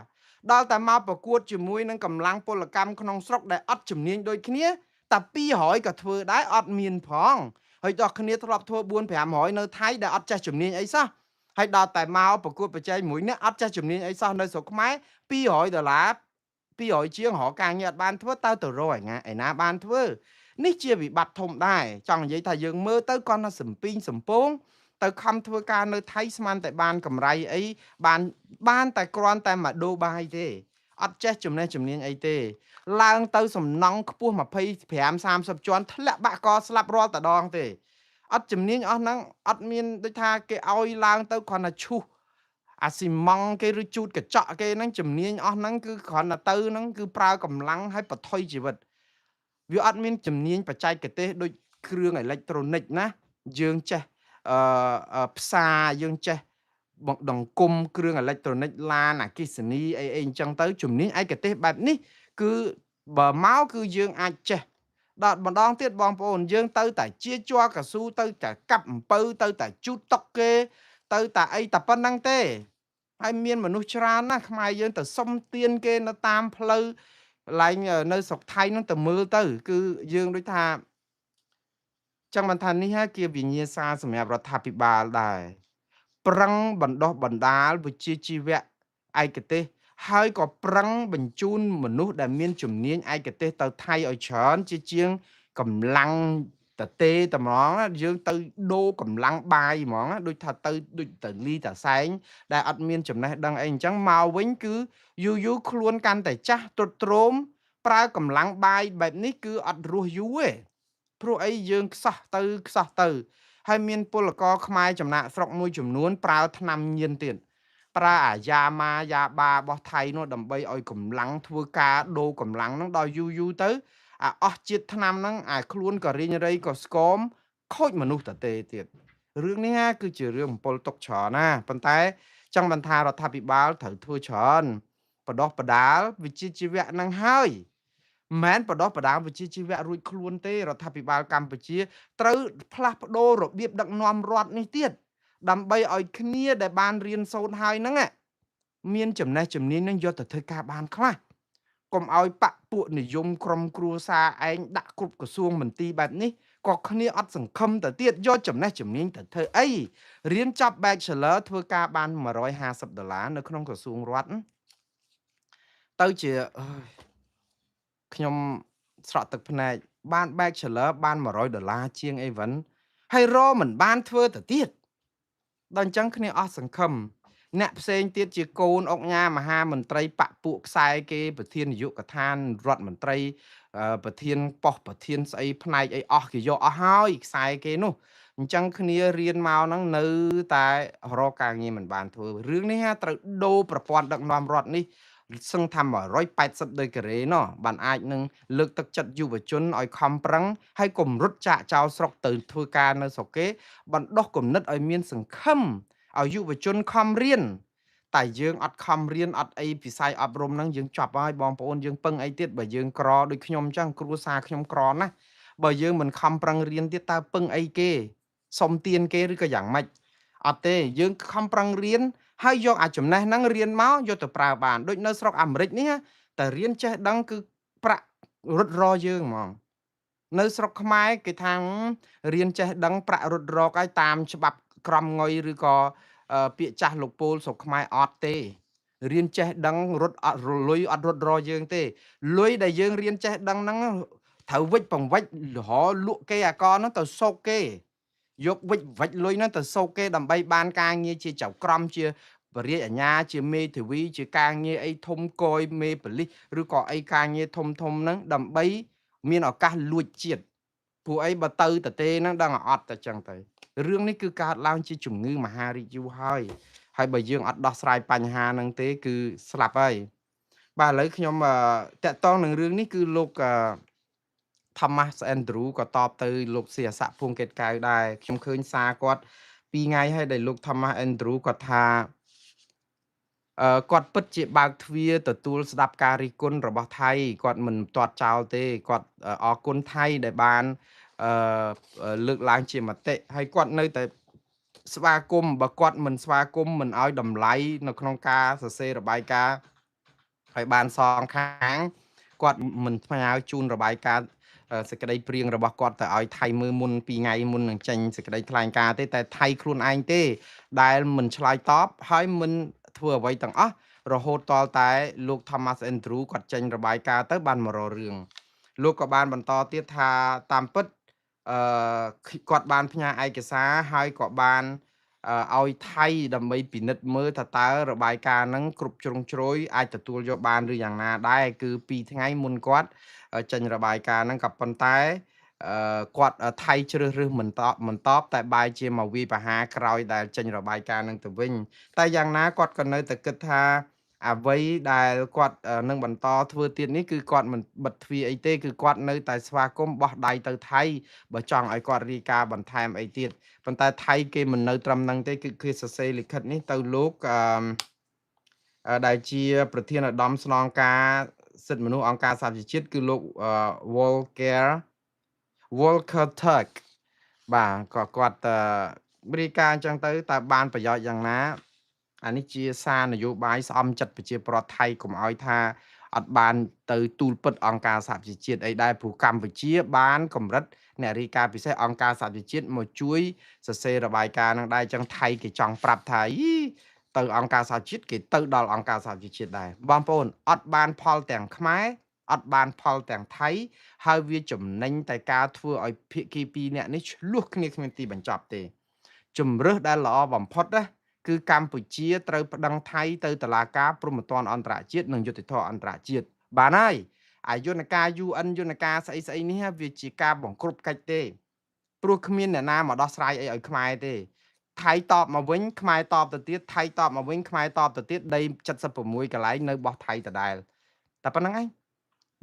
ដល់តែមកប្រកួតជាមួយនឹងកម្លាំងពលកម្មក្នុងស្រុកដែលអត់ជំនាញដូចគ្នាតែ200ក៏ធ្វើដែរអត់មានផងហើយដល់គ្នាធ្លាប់ធ្វើ4-500នៅថៃដែលអត់ចេះជំនាញអីសោះហើយដល់តែមកប្រកួតប្រជែងមួយអ្នកអត់ចេះជំនាញអីសោះនៅស្រុកខ្មែរ200ដុល្លារ200ជាងរកការងារអត់បានធ្វើតើទៅរកឯណាបានធ្វើនេះជាវិបត្តិធំដែរចង់និយាយថាយើងមើលទៅគាត់ថាសំពីងសំពងទៅខំធ្វើការនៅថៃស្មានតែបានកម្រៃអីបានតែគ្រាន់តែមកដូរបាយទេអត់ចេះចំណេះជំនាញអីទេឡើងទៅសំណង់ខ្ពស់25-30ជាន់ធ្លាក់បាក់កស្លាប់រាល់តដងទេអត់ជំនាញអស់ហ្នឹងអត់មានដូចថាគេឲ្យឡើងទៅគ្រាន់តែឈូសអាស៊ីម៉ង់គេឬជូតកញ្ចក់គេហ្នឹងជំនាញអស់ហ្នឹងគឺគ្រាន់តែទៅហ្នឹងគឺប្រើកម្លាំងឲ្យបថុយជីវិតវាអត់មានជំនាញបច្ចេកទេសដូចគ្រឿងអេឡិចត្រូនិកណាយើងចេះផ្សារយើងចេះដង្គមគ្រឿងអេឡិចត្រូនិកឡានអគ្គិសនីអីអីអញ្ចឹងទៅជំនាញឯកទេសបែបនេះគឺបើមកគឺយើងអាចចេះដល់ម្ដងទៀតបងប្អូនយើងទៅតែជាជ័រកស៊ូទៅតែកាប់អំពៅទៅតែជូតតុកគេទៅតែអីតែប៉ុណ្្នឹងទេហើយមានមនុស្សច្រើនណាស់ខ្មែរយើងទៅសុំទានគេនៅតាមផ្លូវឡើងនៅស្រុកថៃហ្នឹងទៅមើលទៅគឺយើងដូចថាចឹងបានថានេះហើយជាវិញ្ញាសាសម្រាប់រដ្ឋាភិបាលដែរប្រឹងបណ្ដុះបណ្ដាលវិជ្ជាជីវៈឯកទេសហើយក៏ប្រឹងបញ្ជូនមនុស្សដែលមានជំនាញឯកទេសទៅថៃឲ្យច្រើនជាជាងកម្លាំងតទេត្មងយើងទៅដូរកម្លាំងបាយហ្មងដូចថាទៅដូចទៅលីតាសែងដែលអត់មានចំណេះដឹងអីអញ្ចឹងមកវិញគឺយូរយូរខ្លួនកាន់តែចាស់ទ្រុឌទ្រោមប្រើកម្លាំងបាយបែបនេះគឺអត់រស់យូរទេព្រោះអីយើងខ្សោះទៅខ្សោះទៅហើយមានពលករខ្មែរចំណាក់ស្រុកមួយចំនួនប្រើថ្នាំញៀនទៀតប្រើអាយ៉ាម៉ាយ៉ាបារបស់ថៃនោះដើម្បីឲ្យកម្លាំងធ្វើការដូរកម្លាំងហ្នឹងដល់យូរយូរទៅអាអស់ជាតិថ្នាំហ្នឹងអាខ្លួនក៏រីងរៃក៏ស្គមខូចមនុស្សតទេទៀតរឿងនេះគឺជារឿងអំពល់ទុកច្រើនណាប៉ុន្តែចង់បានថារដ្ឋាភិបាលត្រូវធ្វើច្រើនបដោះបដាលវិជ្ជាជីវៈហ្នឹងហើយមិនមែនបដោះបដាលវិជ្ជាជីវៈរួចខ្លួនទេរដ្ឋាភិបាលកម្ពុជាត្រូវផ្លាស់ប្ដូររបៀបដឹកនាំរដ្ឋនេះទៀតដើម្បីឲ្យគ្នាដែលបានរៀនសូត្រហើយហ្នឹងមានចំណេះជំនាញហ្នឹងយកទៅធ្វើការបានខ្លះកុំឲ្យបកពួកនិយមក្រុមគ្រួសារឯងដាក់គ្រប់ក្រសួងមន្ទីរបែបនេះក៏គ្នាអត់សង្ឃឹមទៅទៀតយកចំណេះជំនាញទៅធ្វើអីរៀនចប់ Bachelor ធ្វើការបាន150ដុល្លារនៅក្នុងក្រសួងរដ្ឋទៅជាខ្ញុំស្រក់ទឹកភ្នែកបាន Bachelor បាន100ដុល្លារជាងអីវិញហើយរមិនបានធ្វើទៅទៀតដល់អញ្ចឹងគ្នាអស់សង្ឃឹមអ្នកផ្សេងទៀតជាកូនអុកញ៉ាមហាមន្ត្រីបពពួកខ្សែគេប្រធាននាយកដ្ឋានរដ្ឋមន្ត្រីប្រធានប៉ុស្តិ៍ប្រធានស្អីផ្នែកអីអស់គេយកអស់ហើយខ្សែគេនោះអញ្ចឹងគ្នារៀនមកហ្នឹងនៅតែរកការងារមិនបានធ្វើរឿងនេះត្រូវដូរប្រព័ន្ធដឹកនាំរដ្ឋនេះសឹងថា180ដឺក្រេណោះបានអាចនឹងលើកទឹកចិត្តយុវជនឲ្យខំប្រឹងហើយកុំរត់ចាកចោលស្រុកទៅធ្វើការនៅស្រុកគេបណ្ដុះគំនិតឲ្យមានសង្ឃឹមឲ្យយុវជនខំរៀនតែយើងអត់ខំរៀនអត់អីវិស័យអប់រំហ្នឹងយើងចប់ហើយបងប្អូនយើងពឹងអីទៀតបើយើងក្រដូចខ្ញុំអញ្ចឹងគ្រួសារខ្ញុំក្រណាស់បើយើងមិនខំប្រឹងរៀនទៀតតើពឹងអីគេសុំទានគេឬក៏យ៉ាងម៉េចអត់ទេយើងខំប្រឹងរៀន ហើយយកអាចំណេះហ្នឹងរៀនមកយកទៅប្រើបានដូចនៅស្រុកអាមេរិកនេះតែរៀនចេះដឹងគឺប្រាក់រត់រយើងហ្មងនៅស្រុកខ្មែរគេថារៀនចេះដឹងប្រាក់រត់រកឲ្យតាមច្បាប់ក្រមងុយឬក៏ពាក្យចាស់លោកពូលស្រុកខ្មែរអត់ទេរៀនចេះដឹងរត់អត់លុយអត់រត់រយើងទេលុយដែលយើងរៀនចេះដឹងហ្នឹងត្រូវវិចបង្វិចរលក់គេអាកហ្នឹងទៅសោកគេយកវិចវិចលុយហ្នឹងទៅសោកគេដើម្បីបានការងារជាចៅក្រមជាបរិយាអាញាជាមេធាវីជាការងារអីធំកយមេប៉ូលីសឬក៏អីការងារធំធំហ្នឹងដើម្បីមានឱកាសលួចជាតិព្រោះអីបើទៅតទេហ្នឹងដឹងអត់តែចឹងទៅរឿងនេះគឺកើតឡើងជាជំងឺមហារីកយូរហើយហើយបើយើងអត់ដោះស្រាយបញ្ហាហ្នឹងទេគឺស្លាប់ហើយបាទឥឡូវខ្ញុំតាក់ទងនឹងរឿងនេះគឺលោក Thomas Andrew ក៏តបទៅលោកសៀស័កភួងកេតកៅដែរខ្ញុំឃើញសារគាត់2ថ្ងៃហើយដែលលោក Thomas Andrew គាត់ថាគាត់ពិតជាបើកទ្វារទទួលស្ដាប់ការរិះគន់របស់ថៃគាត់មិនទាត់ចោលទេគាត់អរគុណថៃដែលបានលើកឡើងជាមតិហើយគាត់នៅតែស្វាគមន៍បើគាត់មិនស្វាគមន៍មិនឲ្យតម្លៃនៅក្នុងការសរសេររបាយការណ៍ហើយបានសងខាងគាត់មិនផ្ញើជូនរបាយការណ៍សេចក្តីព្រៀងរបស់គាត់ទៅឲ្យថៃមើលមុន2ថ្ងៃមុននឹងចេញសេចក្តីថ្លែងការណ៍ទេតែថៃខ្លួនឯងទេដែលមិនឆ្លើយតបហើយមិនធ្វើអ្វីទាំងអស់រហូតតលតែលោក Thomas Andrew គាត់ចេញរបាយការណ៍ទៅបានមករករឿងលោកក៏បានបន្តទៀតថាតាមពិតគាត់បានផ្ញើឯកសារហើយក៏បានឲ្យថៃដើម្បីពិនិត្យមើលថាតើរបាយការណ៍ហ្នឹងគ្រប់ជ្រុងជ្រោយអាចទទួលយកបានឬយ៉ាងណាដែរគឺ2ថ្ងៃមុនគាត់ចេញរបាយការណ៍ហ្នឹងក៏ប៉ុន្តែគាត់ថៃជ្រើសរើសមិនតបតែបែរជាមកវាយប្រហារក្រោយដែលចេញរបាយការណ៍នឹងទៅវិញតែយ៉ាងណាគាត់ក៏នៅតែគិតថាអ្វីដែលគាត់នឹងបន្តធ្វើទៀតនេះគឺគាត់មិនបិទទ្វារអីទេគឺគាត់នៅតែស្វាគមន៍បោះដៃទៅថៃបើចង់ឲ្យគាត់រាយការណ៍បន្ថែមអីទៀតប៉ុន្តែថៃគេមិននៅត្រឹមហ្នឹងទេគឺគេសរសេរលិខិតនេះទៅលោកដែលជាប្រធានឧត្តមស្នងការសិទ្ធិមនុស្សអង្គការសហប្រជាជាតិគឺលោក Volker Turk បាទក៏គាត់រាយការណ៍អញ្ចឹងទៅតើបានប្រយោជន៍យ៉ាងណាអានេះជាសារនយោបាយស្អំចិត្តប្រជាប្រដ្ឋថៃកុំឲ្យថាអត់បានទៅទូលពិតអង្គការសហប្រជាជាតិអីដែរព្រោះកម្ពុជាបានកម្រិតអ្នករាយការណ៍ពិសេសអង្គការសហប្រជាជាតិមកជួយសរសេររបាយការណ៍នឹងដែរអញ្ចឹងថៃគេចង់ប្រាប់ថាយីទៅអង្គការសហជាតិគេទៅដល់អង្គការសហប្រជាជាតិដែរបងប្អូនអត់បានផលទាំងខ្មែរអត់បានផលទាំងថៃហើយវាចំណេញតែការធ្វើឲ្យភាគីពីរអ្នកនេះឆ្លោះគ្នាគ្មានទីបញ្ចប់ទេជំរើសដែលល្អបំផុតណាគឺកម្ពុជាត្រូវប្តឹងថៃទៅតុលាការព្រហ្មទណ្ឌអន្តរជាតិនិងយុត្តិធម៌អន្តរជាតិបានហើយអាយន្តការ UN យន្តការស្អីស្អីនេះវាជាការបង្ក្រប់កិច្ចទេព្រោះគ្មានអ្នកណាមកដោះស្រាយអីឲ្យខ្មែរទេថៃតបមកវិញខ្មែរតបទៅទៀតថៃតបមកវិញខ្មែរតបទៅទៀតដី76កន្លែងនៅបោះថៃដដែលតែប៉ុណ្្នឹងឯង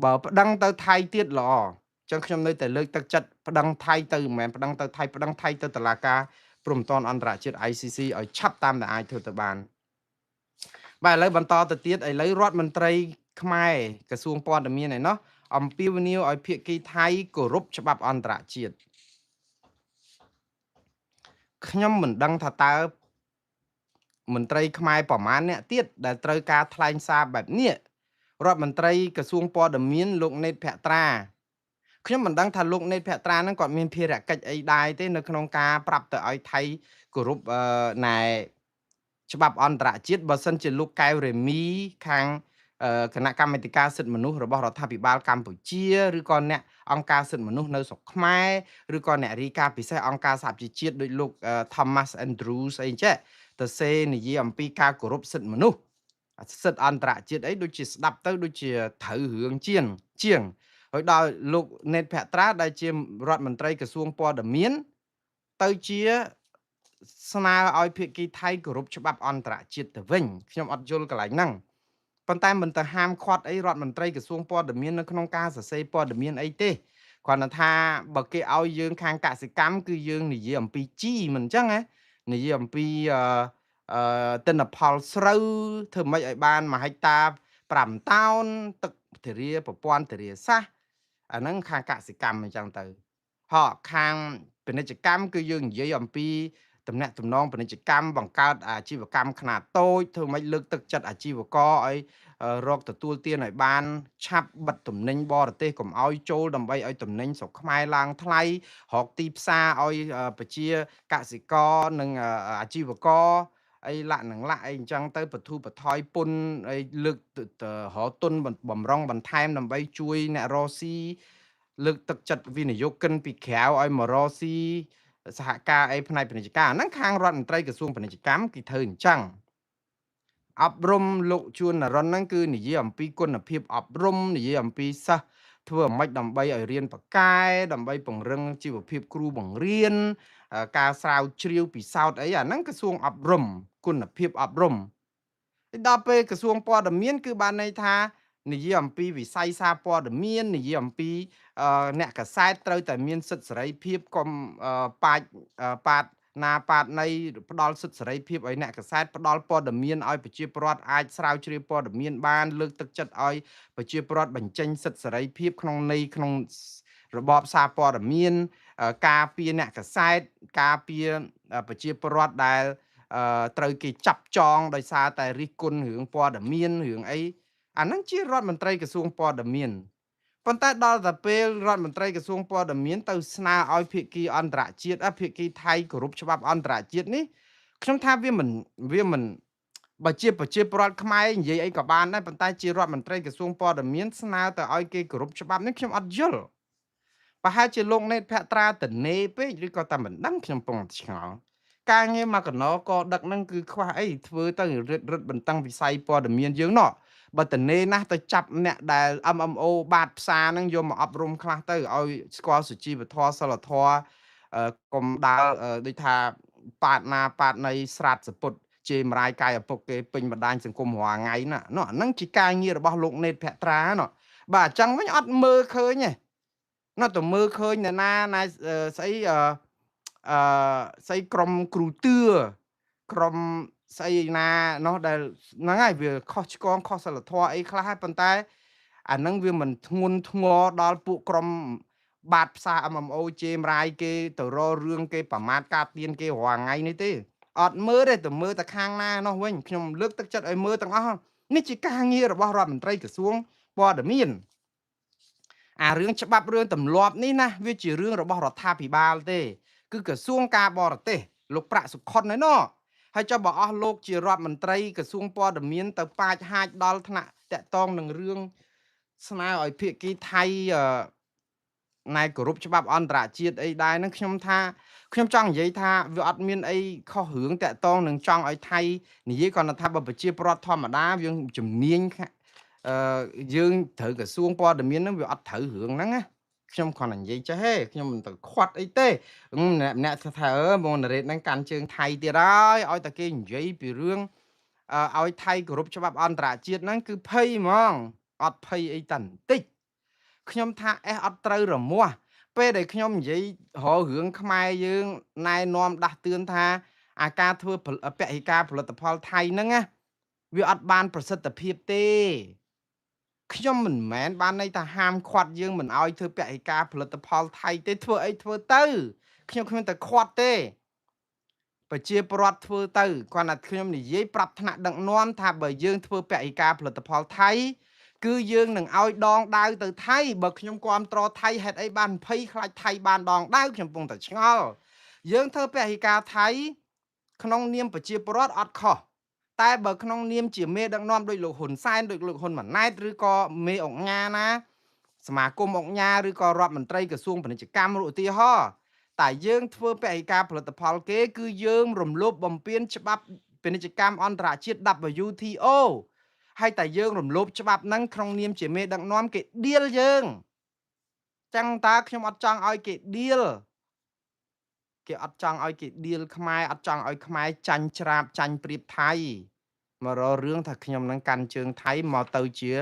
បើប្តឹងទៅថៃទៀតល្អអញ្ចឹងខ្ញុំនៅតែលើកទឹកចិត្តប្តឹងថៃទៅមិនមែនប្តឹងទៅថៃប្តឹងថៃទៅតុលាការព្រហ្មទណ្ឌអន្តរជាតិ ICC ឲ្យឆាប់តាមដែលអាចធ្វើទៅបានបាទឥឡូវបន្តទៅទៀតឥឡូវរដ្ឋមន្ត្រីខ្មែរក្រសួងព័ត៌មានឯណោះអំពាវនាវឲ្យភាគីថៃគោរពច្បាប់អន្តរជាតិខ្ញុំមិនដឹងថាតើមន្ត្រីខ្មែរប្រមាណអ្នកទៀតដែលត្រូវការថ្លែងសារបែបនេះរដ្ឋមន្ត្រីក្រសួងព័ត៌មានលោកណេតភក្ត្រាខ្ញុំមិនដឹងថាលោកណេតភក្ត្រាហ្នឹងគាត់មានភារកិច្ចអីដែរទេនៅក្នុងការប្រាប់ទៅឲ្យថៃគោរពណែច្បាប់អន្តរជាតិបើសិនជាលោកកែវរេមីខាងគណៈកម្មាធិការសិទ្ធិមនុស្សរបស់រដ្ឋាភិបាលកម្ពុជាឬក៏អ្នកអង្គការសិទ្ធិមនុស្សនៅស្រុកខ្មែរឬក៏អ្នករាយការណ៍ពិសេសអង្គការសហប្រជាជាតិដូចលោក Thomas Andrews អីចេះទៅសេនិយាយអំពីការគោរពសិទ្ធិមនុស្សសិទ្ធិអន្តរជាតិអីដូចជាស្ដាប់ទៅដូចជាត្រូវរឿងជាងហើយដល់លោកណេតភក្ត្រាដែលជារដ្ឋមន្ត្រីក្រសួងព័ត៌មានទៅជាស្នើឲ្យភាគីថៃគោរពច្បាប់អន្តរជាតិទៅវិញខ្ញុំអត់យល់កន្លែងហ្នឹងប៉ុន្តែមិនទៅហាមឃាត់អីរដ្ឋមន្ត្រីក្រសួងព័ត៌មាននៅក្នុងការសរសេរព័ត៌មានអីទេគ្រាន់តែថាបើគេឲ្យយើងខាងកសិកម្មគឺយើងនិយាយអំពីជីមិនអញ្ចឹងណានិយាយអំពីទិន្នផលស្រូវធ្វើម៉េចឲ្យបាន1ហិកតា5តោនទឹកធារាប្រព័ន្ធធារាសាស្ត្រអាហ្នឹងខាងកសិកម្មអញ្ចឹងទៅហោខាងពាណិជ្ជកម្មគឺយើងនិយាយអំពី តំណាក់តំណងពាណិជ្ជកម្មបង្កើតអាជីវកម្មខ្នាតតូចធ្វើម៉េចលើកទឹកចិត្តអាជីវករឲ្យរកទទួលទានឲ្យបានឆាប់បិទទំនិញបរទេសកុំឲ្យចូលដើម្បីឲ្យទំនិញស្រុកខ្មែរឡើងថ្លៃរកទីផ្សារឲ្យប្រជាកសិករនិងអាជីវករអីលាក់នឹងលាក់អីអញ្ចឹងទៅបធូរបថយពុនអីលើករកទុនបំរុងបន្ថែមដើម្បីជួយអ្នករកស៊ីលើកទឹកចិត្តវិនិយោគិនពីក្រៅឲ្យមករកស៊ីសហការអីផ្នែកពាណិជ្ជកម្មហ្នឹងខាងរដ្ឋមន្ត្រីក្រសួងពាណិជ្ជកម្មគេធ្វើអញ្ចឹងអប់រំលោកជួននរុនហ្នឹងគឺនិយាយអំពីគុណភាពអប់រំនិយាយអំពីសិស្សធ្វើអ្ម៉េចដើម្បីឲ្យរៀនបកកែដើម្បីពង្រឹងជីវភាពគ្រូបង្រៀនការស្រាវជ្រាវពិសោធន៍អីអាហ្នឹងក្រសួងអប់រំគុណភាពអប់រំដល់ពេលក្រសួងព័ត៌មានគឺបានន័យថានិយាយអំពីវិស័យសារព័ត៌មាននិយាយអំពីអ្នកកាសែតត្រូវតែមានសិទ្ធិសេរីភាពកុំប៉ាច់ប៉ាតណាប៉ាតនៃផ្ដល់សិទ្ធិសេរីភាពឲ្យអ្នកកាសែតផ្ដល់ព័ត៌មានឲ្យប្រជាពលរដ្ឋអាចស្រាវជ្រាវព័ត៌មានបានលើកទឹកចិត្តឲ្យប្រជាពលរដ្ឋបញ្ចេញសិទ្ធិសេរីភាពក្នុងន័យក្នុងរបបសារព័ត៌មានការពារអ្នកកាសែតការពារប្រជាពលរដ្ឋដែលត្រូវគេចាប់ចងដោយសារតែរិះគន់រឿងព័ត៌មានរឿងអីអាហ្នឹងជារដ្ឋមន្ត្រីក្រសួងព័ត៌មានប៉ុន្តែដល់តែពេលរដ្ឋមន្ត្រីក្រសួងព័ត៌មានទៅស្នើឲ្យភាគីអន្តរជាតិភាគីថៃគោរពច្បាប់អន្តរជាតិនេះខ្ញុំថាវាមិនបើជាប្រជាពលរដ្ឋខ្មែរនិយាយអីក៏បានដែរប៉ុន្តែជារដ្ឋមន្ត្រីក្រសួងព័ត៌មានស្នើទៅឲ្យគេគោរពច្បាប់នេះខ្ញុំអត់យល់ប្រហែលជាលោកណេតភក្ត្រាតនេពេកឬក៏តែមិនដឹងខ្ញុំពងឆ្ងល់ការងារមកកណោកដឹកហ្នឹងគឺខ្វះអីធ្វើទៅរឹតបន្តឹងវិស័យព័ត៌មានយើងណោះបើតនេណាស់ទៅចាប់អ្នកដែល MMO បាតផ្សារហ្នឹងយកមកអប់រំខ្លះទៅឲ្យស្គាល់សុជីវធម៌សិលធម៌កុំដើរដូចថាប៉ាតណាប៉ាតនៃស្រាតសពុតជេរម្រាយកាយឪពុកគេពេញបណ្ដាញសង្គមរាល់ថ្ងៃណានោះអាហ្នឹងជាការងាររបស់លោកណេតភក្ត្រាណោះបាទអញ្ចឹងវិញអត់មើលឃើញទេណោះទៅមើលឃើញអ្នកណាណាស្អីស្អីក្រុមគ្រូទឿក្រុមស្អីណានោះដែលហ្នឹងហើយវាខុសឆ្គងខុសសិលធម៌អីខ្លះហើយប៉ុន្តែអាហ្នឹងវាមិនធ្ងន់ធ្ងរដល់ពួកក្រុមបាតផ្សារ MMO ជេរម្រាយគេទៅរករឿងគេប្រមាថការទៀនគេរាល់ថ្ងៃនេះទេអត់មើលទេទៅមើលតែខាងណានោះវិញខ្ញុំលើកទឹកចិត្តឲ្យមើលទាំងអស់នេះជាការងាររបស់រដ្ឋមន្ត្រីក្រសួងព័ត៌មានអារឿងច្បាប់រឿងទម្លាប់នេះណាវាជារឿងរបស់រដ្ឋាភិបាលទេគឺក្រសួងការបរទេសលោកប្រាក់សុខុនឯណោះហើយចុះបើអស់លោកជារដ្ឋមន្ត្រីក្រសួងព័ត៌មានទៅប៉ាចហាចដល់ថ្នាក់តាក់តងនឹងរឿងស្នើឲ្យភាគីថៃណែគោរពច្បាប់អន្តរជាតិអីដែរហ្នឹងខ្ញុំថាខ្ញុំចង់និយាយថាវាអត់មានអីខុសរឿងតាក់តងនឹងចង់ឲ្យថៃនិយាយគ្រាន់តែថាបើប្រជាពលរដ្ឋធម្មតាយើងជំនាញយើងត្រូវក្រសួងព័ត៌មានហ្នឹងវាអត់ត្រូវរឿងហ្នឹងណាខ្ញុំគ្រាន់តែនិយាយចេះទេខ្ញុំមិនទៅខាត់អីទេម្នាក់ថាបងនរ៉េតហ្នឹងកាន់ជើងថៃទៀតហើយឲ្យតែគេនិយាយពីរឿងឲ្យថៃគោរពច្បាប់អន្តរជាតិហ្នឹងគឺភ័យហ្មងអត់ភ័យអីតែបន្តិចខ្ញុំថាអេះអត់ត្រូវរមាស់ពេលដែលខ្ញុំនិយាយរករឿងខ្មែរយើងណែនាំដាស់តឿនថាអាការធ្វើពហិការផលិតផលថៃហ្នឹងណាវាអត់បានប្រសិទ្ធភាពទេខ្ញុំមិនមែនបានន័យថាហាមឃាត់យើងមិនឲ្យធ្វើពហិការផលិតផលថៃទេធ្វើអីធ្វើទៅខ្ញុំគ្មានតែខាត់ទេប្រជាពលរដ្ឋធ្វើទៅគ្រាន់តែខ្ញុំនិយាយប្រាប់ថ្នាក់ដឹកនាំថាបើយើងធ្វើពហិការផលិតផលថៃគឺយើងនឹងឲ្យដងដាវទៅថៃបើខ្ញុំគាំទ្រថៃហេតុអីបានភ័យខ្លាចថៃបានដងដាវខ្ញុំពងតែឆ្ងល់យើងធ្វើពហិការថៃក្នុងនាមប្រជាពលរដ្ឋអត់ខុសតែបើក្នុងនាមជាមេដឹកនាំដោយលោកហ៊ុនសែនដោយលោកហ៊ុនម៉ាណែតឬក៏មេអង្គការណាសមាគមអង្គការឬក៏រដ្ឋមន្ត្រីក្រសួងពាណិជ្ជកម្មឧទាហរណ៍តែយើងធ្វើពហិការផលិតផលគេគឺយើងរំលោភបំពានច្បាប់ពាណិជ្ជកម្មអន្តរជាតិ WTO ហើយតែយើងរំលោភច្បាប់ហ្នឹងក្នុងនាមជាមេដឹកនាំគេដៀលយើងចឹងតើខ្ញុំអត់ចង់ឲ្យគេដៀលគេអត់ចង់ឲ្យគេដៀលខ្មែរអត់ចង់ឲ្យខ្មែរចាញ់ច្រាបចាញ់ប្រៀបថៃមករករឿងថាខ្ញុំនឹងកាន់ជើងថៃមកទៅជា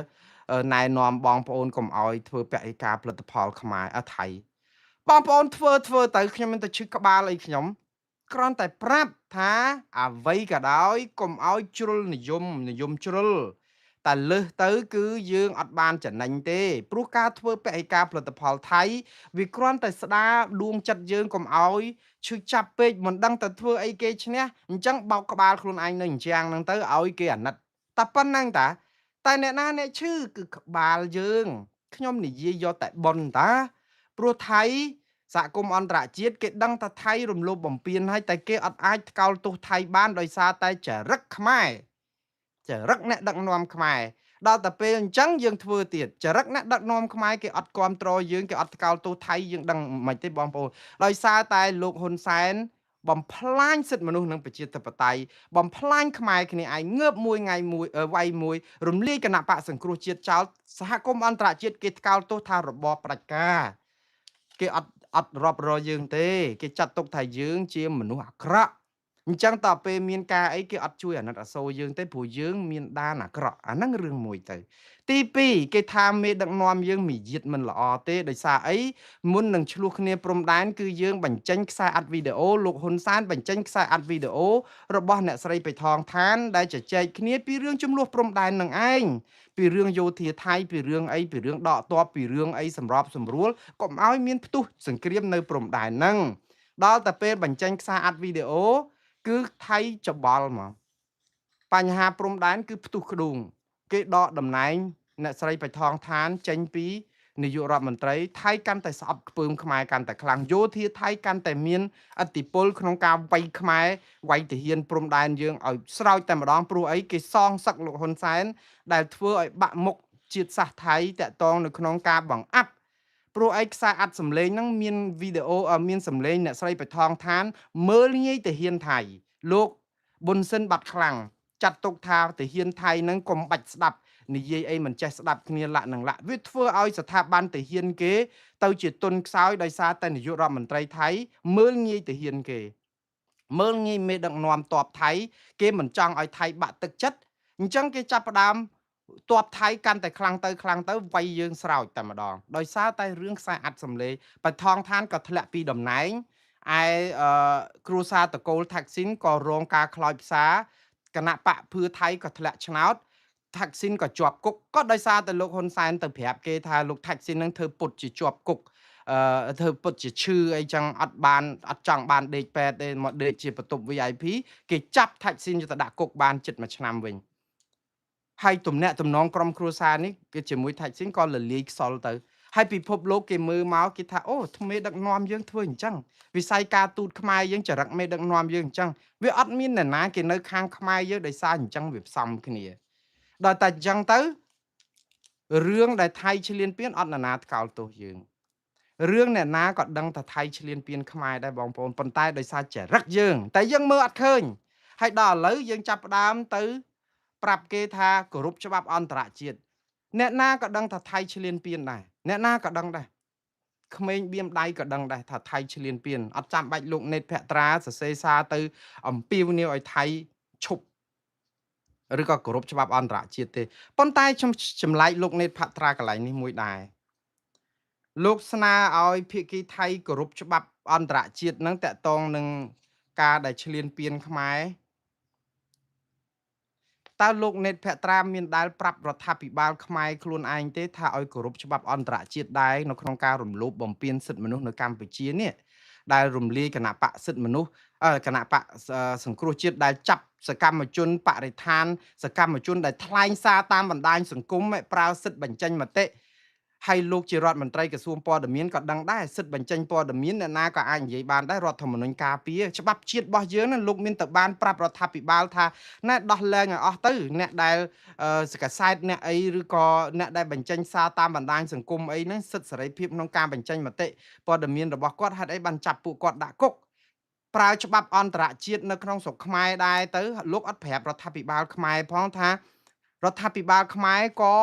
ណែនាំបងប្អូនកុំឲ្យធ្វើពហិការផលិតផលខ្មែរថៃបងប្អូនធ្វើទៅខ្ញុំមិនទៅឈឺក្បាលអីខ្ញុំគ្រាន់តែប្រាប់ថាអ្វីក៏ដោយកុំឲ្យជ្រុលនិយមជ្រុល តែលើសទៅគឺយើងអត់បានចំណេញទេព្រោះការធ្វើពហិការផលិតផលថៃវាគ្រាន់តែស្ដារដួងចិត្តយើងកុំឲ្យឈឺចាប់ពេកមិនដឹងទៅធ្វើអីគេឈ្នះអញ្ចឹងបោកក្បាលខ្លួនឯងនៅអញ្ចឹងហ្នឹងទៅឲ្យគេអាណិតតែប៉ុណ្្នឹងតាតែអ្នកណាអ្នកឈឺគឺក្បាលយើងខ្ញុំនិយាយយកតែប៉ុនតាព្រោះថៃសហគមន៍អន្តរជាតិគេដឹងថាថៃរំលោភបំពានហើយតែគេអត់អាចថ្កោលទោសថៃបានដោយសារតែចរិតខ្មែរចរិតអ្នកដឹកនាំខ្មែរដល់តែពេលអញ្ចឹងយើងធ្វើទៀតចរិតអ្នកដឹកនាំខ្មែរគេអត់គ្រប់គ្រងយើងគេអត់ថ្កោលទោសថៃយើងដឹងមិនទេបងប្អូនដោយសារតែលោកហ៊ុនសែនបំផ្លាញសិទ្ធិមនុស្សនិងប្រជាធិបតេយ្យបំផ្លាញខ្មែរគ្នាឯងងើបមួយថ្ងៃមួយវាយមួយរំលាយគណៈបកសង្គ្រោះជាតិចោលសហគមន៍អន្តរជាតិគេថ្កោលទោសថារបបផ្ដាច់ការគេអត់រាប់រយយើងទេគេចាត់ទុកថាយើងជាមនុស្សអាក្រក់អញ្ចឹងតពេលមានការអីគេអត់ជួយអាណិតអាសូរយើងទេព្រោះយើងមានដានអាក្រក់អាហ្នឹងរឿងមួយទៅទី2គេថាមេដឹកនាំយើងមាយាទមិនល្អទេដោយសារអីមុននឹងឆ្លោះគ្នាព្រំដែនគឺយើងបញ្ចេញខ្សែអាត់វីដេអូលោកហ៊ុនសែនបញ្ចេញខ្សែអាត់វីដេអូរបស់អ្នកស្រីបៃថងឋានដែលជជែកគ្នាពីរឿងចំនួនព្រំដែននឹងឯងពីរឿងយោធាថៃពីរឿងអីពីរឿងដកទ័ពពីរឿងអីសម្របសម្រួលកុំឲ្យមានផ្ទុះសង្គ្រាមនៅព្រំដែនហ្នឹងដល់តែពេលបញ្ចេញខ្សែអាត់វីដេអូគឺថៃច្បល់មកបញ្ហាព្រំដែនគឺផ្ទុះក្ដួងគេដកតំណែងអ្នកស្រីបៃថងឋានចេញពីនាយករដ្ឋមន្ត្រីថៃកាន់តែស្អប់ខ្ពើមខ្មែរកាន់តែខ្លាំងយោធាថៃកាន់តែមានឥទ្ធិពលក្នុងការវាយខ្មែរវាយទាហានព្រំដែនយើងឲ្យស្រោចតែម្ដងព្រោះអីគេសងសឹកលោកហ៊ុនសែនដែលធ្វើឲ្យបាក់មុខជាតិសាសន៍ថៃតាក់ទងនៅក្នុងការបង្អាប់ព្រោះអីខ្សែអាត់សំឡេងហ្នឹងមានវីដេអូមានសំឡេងអ្នកស្រីបៃថងឋានមើលងាយទាហានថៃលោកប៊ុនសិនបាត់ខ្លាំងចាត់ទុកថាទាហានថៃហ្នឹងកុំបាច់ស្ដាប់និយាយអីមិនចេះស្ដាប់គ្នាលាក់នឹងលាក់វាធ្វើឲ្យស្ថាប័នទាហានគេទៅជាទុនខ្សោយដោយសារតែនាយករដ្ឋមន្ត្រីថៃមើលងាយទាហានគេមើលងាយមេដឹកនាំទ័ពថៃគេមិនចង់ឲ្យថៃបាក់ទឹកចិត្តអញ្ចឹងគេចាប់ផ្ដើមទ័ពថៃកាន់តែខ្លាំងទៅខ្លាំងទៅវាយយើងស្រោចតែម្ដងដោយសារតែរឿងខ្សែអាត់សំឡេងបថងឋានក៏ធ្លាក់ពីតំណែងឯគ្រួសារតកូលថាក់ស៊ីនក៏រងការខ្លោចផ្សាគណៈបកភឿថៃក៏ធ្លាក់ឆ្នោតថាក់ស៊ីនក៏ជាប់គុកក៏ដោយសារតែលោកហ៊ុនសែនទៅប្រាប់គេថាលោកថាក់ស៊ីននឹងធ្វើពុតជាជាប់គុកធ្វើពុតជាឈឺអីចឹងអត់បានអត់ចង់បានដេកពេទ្យទេមកដេកជាបន្ទប់ VIP គេចាប់ថាក់ស៊ីនយកទៅដាក់គុកបានជិត1ឆ្នាំវិញហើយទំនាក់ទំនងក្រុមគ្រួសារនេះគេជាមួយថាក់ស៊ីនក៏លលាយខ្សលទៅហើយពិភពលោកគេមើលមកគេថាអូថ្មេដឹកនាំយើងធ្វើអញ្ចឹងវិស័យការទូតខ្មែរយើងចរិតមេដឹកនាំយើងអញ្ចឹងវាអត់មានអ្នកណាគេនៅខាងខ្មែរយើងដោយសារអញ្ចឹងវាផ្សំគ្នាដល់តែអញ្ចឹងទៅរឿងដែលថៃឈ្លានពានអត់អ្នកណាថ្កោលទោសយើងរឿងអ្នកណាក៏ដឹងថាថៃឈ្លានពានខ្មែរដែរបងប្អូនប៉ុន្តែដោយសារចរិតយើងតែយើងមើលអត់ឃើញហើយដល់ឥឡូវយើងចាប់ផ្ដើមទៅប្រាប់គេថាគោរពច្បាប់អន្តរជាតិអ្នកណាក៏ដឹងថាថៃឈ្លានពានដែរអ្នកណាក៏ដឹងដែរក្មេងបៀមដៃក៏ដឹងដែរថាថៃឈ្លានពានអត់ចាំបាច់លោកណេតភក្ត្រាសរសេរសារទៅអំពាវនាវឲ្យថៃឈប់ឬក៏គោរពច្បាប់អន្តរជាតិទេប៉ុន្តែខ្ញុំចម្លែកលោកណេតភក្ត្រាកន្លែងនេះមួយដែរលោកស្នើឲ្យភាគីថៃគោរពច្បាប់អន្តរជាតិនឹងតាក់ទងនឹងការដែលឈ្លានពានខ្មែរតើលោកណេតភក្ត្រាមានដែលប្រាប់រដ្ឋាភិបាលខ្មែរខ្លួនឯងទេថាឲ្យគោរពច្បាប់អន្តរជាតិដែរនៅក្នុងការរំលោភបំពានសិទ្ធិមនុស្សនៅកម្ពុជានេះដែលរំលាយគណៈបកសិទ្ធិមនុស្សគណៈបកសង្គ្រោះជាតិដែលចាប់សកម្មជនបរិស្ថានសកម្មជនដែលថ្លែងសារតាមបណ្ដាញសង្គមប្រើសិទ្ធិបញ្ចេញមតិហើយលោកជារដ្ឋមន្ត្រីក្រសួងព័ត៌មានក៏ដឹងដែរសិទ្ធិបញ្ចេញព័ត៌មានអ្នកណាក៏អាចនិយាយបានដែររដ្ឋធម្មនុញ្ញការពារច្បាប់ជាតិរបស់យើងណាលោកមានទៅបានប្រាប់រដ្ឋាភិបាលថាណែដោះលែងឲ្យអស់ទៅអ្នកដែលសកសែតអ្នកអីឬក៏អ្នកដែលបញ្ចេញសារតាមបណ្ដាញសង្គមអីហ្នឹងសិទ្ធិសេរីភាពក្នុងការបញ្ចេញមតិព័ត៌មានរបស់គាត់ហេតុអីបានចាប់ពួកគាត់ដាក់គុកប្រើច្បាប់អន្តរជាតិនៅក្នុងស្រុកខ្មែរដែរទៅលោកអត់ប្រាប់រដ្ឋាភិបាលខ្មែរផងថារដ្ឋាភិបាលខ្មែរក៏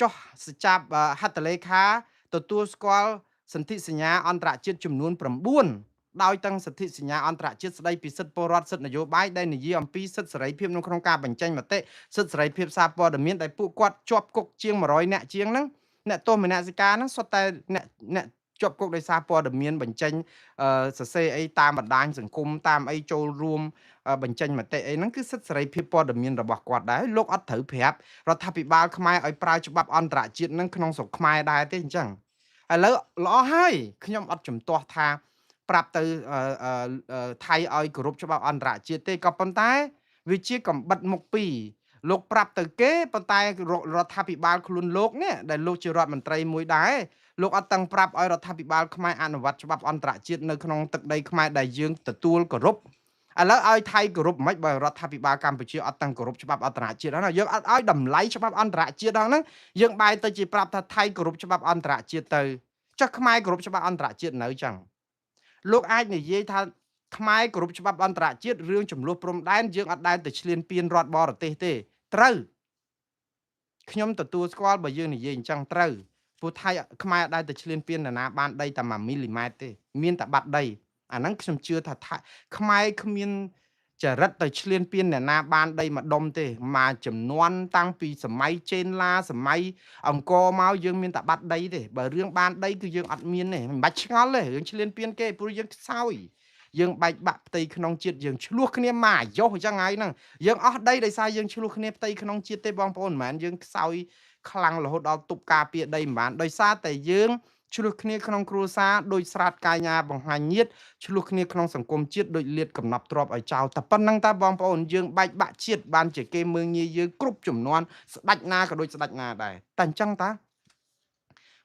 ចុះសចាប់ហត្ថលេខាទទួលស្គាល់សន្ធិសញ្ញាអន្តរជាតិចំនួន9ដោយទាំងសន្ធិសញ្ញាអន្តរជាតិស្ដីពីសិទ្ធិពលរដ្ឋសិទ្ធិនយោបាយដែលនិយាយអំពីសិទ្ធិសេរីភាពនៅក្នុងការបញ្ចេញមតិសិទ្ធិសេរីភាពសារព័ត៌មានដែលពួកគាត់ជាប់គុកជាង100នាក់ជាងហ្នឹងអ្នកទោសមនសិការហ្នឹងសុទ្ធតែអ្នក ជាប់គុកដោយសារព័ត៌មានបញ្ចេញសរសេរអីតាមបណ្ដាញសង្គមតាមអីចូលរួមបញ្ចេញមតិអីហ្នឹងគឺសិទ្ធិសេរីភាពព័ត៌មានរបស់គាត់ដែរលោកអត់ត្រូវប្រាប់រដ្ឋាភិបាលខ្មែរឲ្យប្រើច្បាប់អន្តរជាតិហ្នឹងក្នុងស្រុកខ្មែរដែរទេអញ្ចឹងឥឡូវល្អហើយខ្ញុំអត់ជំទាស់ថាប្រាប់ទៅថៃឲ្យគោរពច្បាប់អន្តរជាតិទេក៏ប៉ុន្តែវាជាកំបិតមុខពីរលោកប្រាប់ទៅគេប៉ុន្តែរដ្ឋាភិបាលខ្លួនលោកនេះដែលលោកជារដ្ឋមន្ត្រីមួយដែរលោកអត់តាំងប្រាប់ឲ្យរដ្ឋាភិបាលខ្មែរអនុវត្តច្បាប់អន្តរជាតិនៅក្នុងទឹកដីខ្មែរដែលយើងទទួលគោរពឥឡូវឲ្យថៃគោរពមិនបើរដ្ឋាភិបាលកម្ពុជាអត់តាំងគោរពច្បាប់អន្តរជាតិហ្នឹងយើងអត់ឲ្យតម្លៃច្បាប់អន្តរជាតិហ្នឹងយើងបែរទៅជាប្រាប់ថាថៃគោរពច្បាប់អន្តរជាតិទៅចុះខ្មែរគោរពច្បាប់អន្តរជាតិនៅចឹងលោកអាចនិយាយថាខ្មែរគោរពច្បាប់អន្តរជាតិរឿងចំនួនព្រំដែនយើងអត់ដែលទៅឈ្លានពានរដ្ឋបរទេសទេត្រូវខ្ញុំទទួលស្គាល់បើយើងនិយាយអញ្ចឹងត្រូវព្រោះថៃខ្មែរអត់ដែលទៅឈ្លានពាននរណាបានដីតែ1មីលីម៉ែត្រទេមានតែបាត់ដីអាហ្នឹងខ្ញុំជឿថាខ្មែរគ្មានចរិតទៅឈ្លានពានអ្នកណាបានដីមួយដុំទេមួយចំនួនតាំងពីសម័យចេនឡាសម័យអង្គរមកយើងមានតែបាត់ដីទេបើរឿងបានដីគឺយើងអត់មានទេមិនបាច់ឆ្ងល់ទេរឿងឈ្លានពានគេព្រោះយើងខ្សោយយើងបែកបាក់ផ្ទៃក្នុងជាតិយើងឆ្លោះគ្នាមកអាយុអញ្ចឹងហើយហ្នឹងយើងអស់ដីដោយសារយើងឆ្លោះគ្នាផ្ទៃក្នុងជាតិទេបងប្អូនមិនមែនយើងខ្សោយខ្លាំងរហូតដល់ទប់ការពារដីមិនបានដោយសារតែយើងឆ្លោះគ្នាក្នុងគ្រួសារដោយស្រាតកាយាបង្ហាញញាតឆ្លោះគ្នាក្នុងសង្គមជាតិដោយលៀតកំណប់ទ្របឲ្យចោលតែប៉ុណ្្នឹងតាបងប្អូនយើងបែកបាក់ជាតិបានជាគេមើងងាយយើងគ្រប់ចំនួនស្ដាច់ណាក៏ដូចស្ដាច់ណាដែរតែអញ្ចឹងតា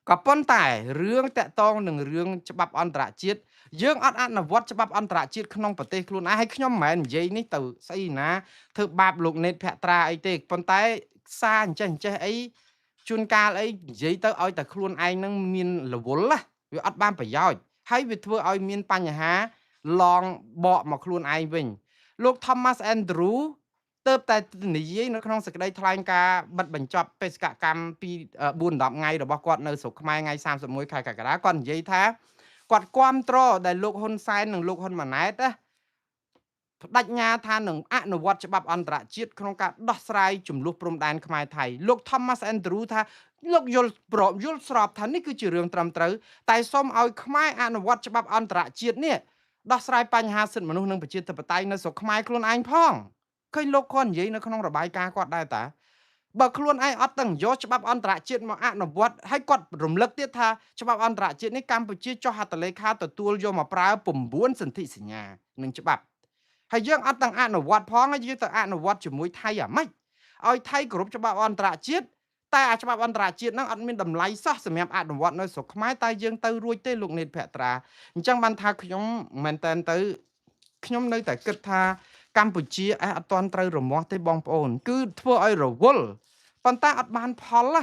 ក៏ប៉ុន្តែរឿងតាក់តងនឹងរឿងច្បាប់អន្តរជាតិយើងអត់អនុវត្តច្បាប់អន្តរជាតិក្នុងប្រទេសខ្លួនឯងហើយខ្ញុំមិនមែននិយាយនេះទៅស្អីណាធ្វើបាបលោកណេតភក្ត្រាអីទេប៉ុន្តែសារអញ្ចេះអញ្ចេះអីជួនកាលអីនិយាយទៅឲ្យតែខ្លួនឯងនឹងមានរវល់ណាវាអត់បានប្រយោជន៍ហើយវាធ្វើឲ្យមានបញ្ហាឡងបកមកខ្លួនឯងវិញលោក Thomas Andrew ទៅតែនិយាយនៅក្នុងសេចក្តីថ្លែងការណ៍បិទបញ្ចប់បេសកកម្មពី4 10ថ្ងៃរបស់គាត់នៅស្រុកខ្មែរថ្ងៃ31ខែកក្កដាគាត់និយាយថាគាត់គាំទ្រដែលលោកហ៊ុនសែននិងលោកហ៊ុនម៉ាណែតណាបដិញ្ញាថានឹងអនុវត្តច្បាប់អន្តរជាតិក្នុងការដោះស្រាយចំនួនព្រំដែនខ្មែរថៃលោក Thomas Andrew ថាលោកយល់ព្រមយល់ស្របថានេះគឺជារឿងត្រឹមត្រូវតែសូមឲ្យខ្មែរអនុវត្តច្បាប់អន្តរជាតិនេះដោះស្រាយបញ្ហាសិទ្ធិមនុស្សនិងប្រជាធិបតេយ្យនៅស្រុកខ្មែរខ្លួនឯងផងឃើញលោកគាត់និយាយនៅក្នុងរបាយការណ៍គាត់ដែរតាបើខ្លួនឯងអត់ទាំងយកច្បាប់អន្តរជាតិមកអនុវត្តហើយគាត់រំលឹកទៀតថាច្បាប់អន្តរជាតិនេះកម្ពុជាចុះហត្ថលេខាទទួលយកមកប្រើ9សន្ធិសញ្ញានិងច្បាប់ហើយយើងអត់ទាំងអនុវត្តផងហើយយើងទៅអនុវត្តជាមួយថៃអាម៉េចឲ្យថៃគោរពច្បាប់អន្តរជាតិតែអាច្បាប់អន្តរជាតិហ្នឹងអត់មានតម្លៃសោះសម្រាប់អនុវត្តនៅស្រុកខ្មែរតែយើងទៅរួចទេលោកនេតភក្ត្រាអញ្ចឹងបានថាខ្ញុំមែនតើទៅខ្ញុំនៅតែគិតថាកម្ពុជាអត់ទាន់ត្រូវរមាស់ទេបងប្អូនគឺធ្វើឲ្យរវល់ប៉ុន្តែអត់បានផលណា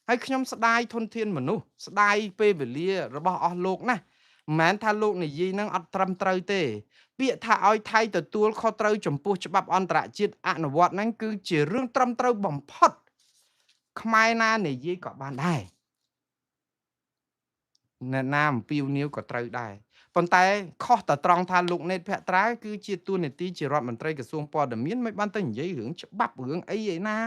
ហើយខ្ញុំស្ដាយធនធានមនុស្សស្ដាយពេលវេលារបស់អស់លោកណាមិនមែនថាលោកនិយាយនឹងអត់ត្រឹមត្រូវទេពាក្យថាឲ្យថៃទទួលខុសត្រូវចំពោះច្បាប់អន្តរជាតិអនុវត្តហ្នឹងគឺជារឿងត្រឹមត្រូវបំផុតខ្មែរណានិយាយក៏បានដែរអ្នកណាអំពាវនាវក៏ត្រូវដែរប៉ុន្តែខុសតែត្រង់ថាលោកណេតភក្ត្រាគឺជាតួនាទីជារដ្ឋមន្ត្រីក្រសួងព័ត៌មានមិនបានទៅនិយាយរឿងច្បាប់រឿងអីឯណា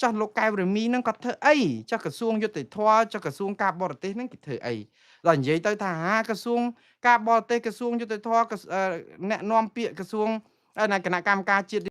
ចាស់លោកកែវរមីហ្នឹងគាត់ធ្វើអីចាស់ក្រសួងយុត្តិធម៌ចាស់ក្រសួងការបរទេសហ្នឹងគេធ្វើអីដល់និយាយទៅថាក្រសួងការបរទេសក្រសួងយុត្តិធម៌អ្នកនាំពាក្យក្រសួងគណៈកម្មការជាតិ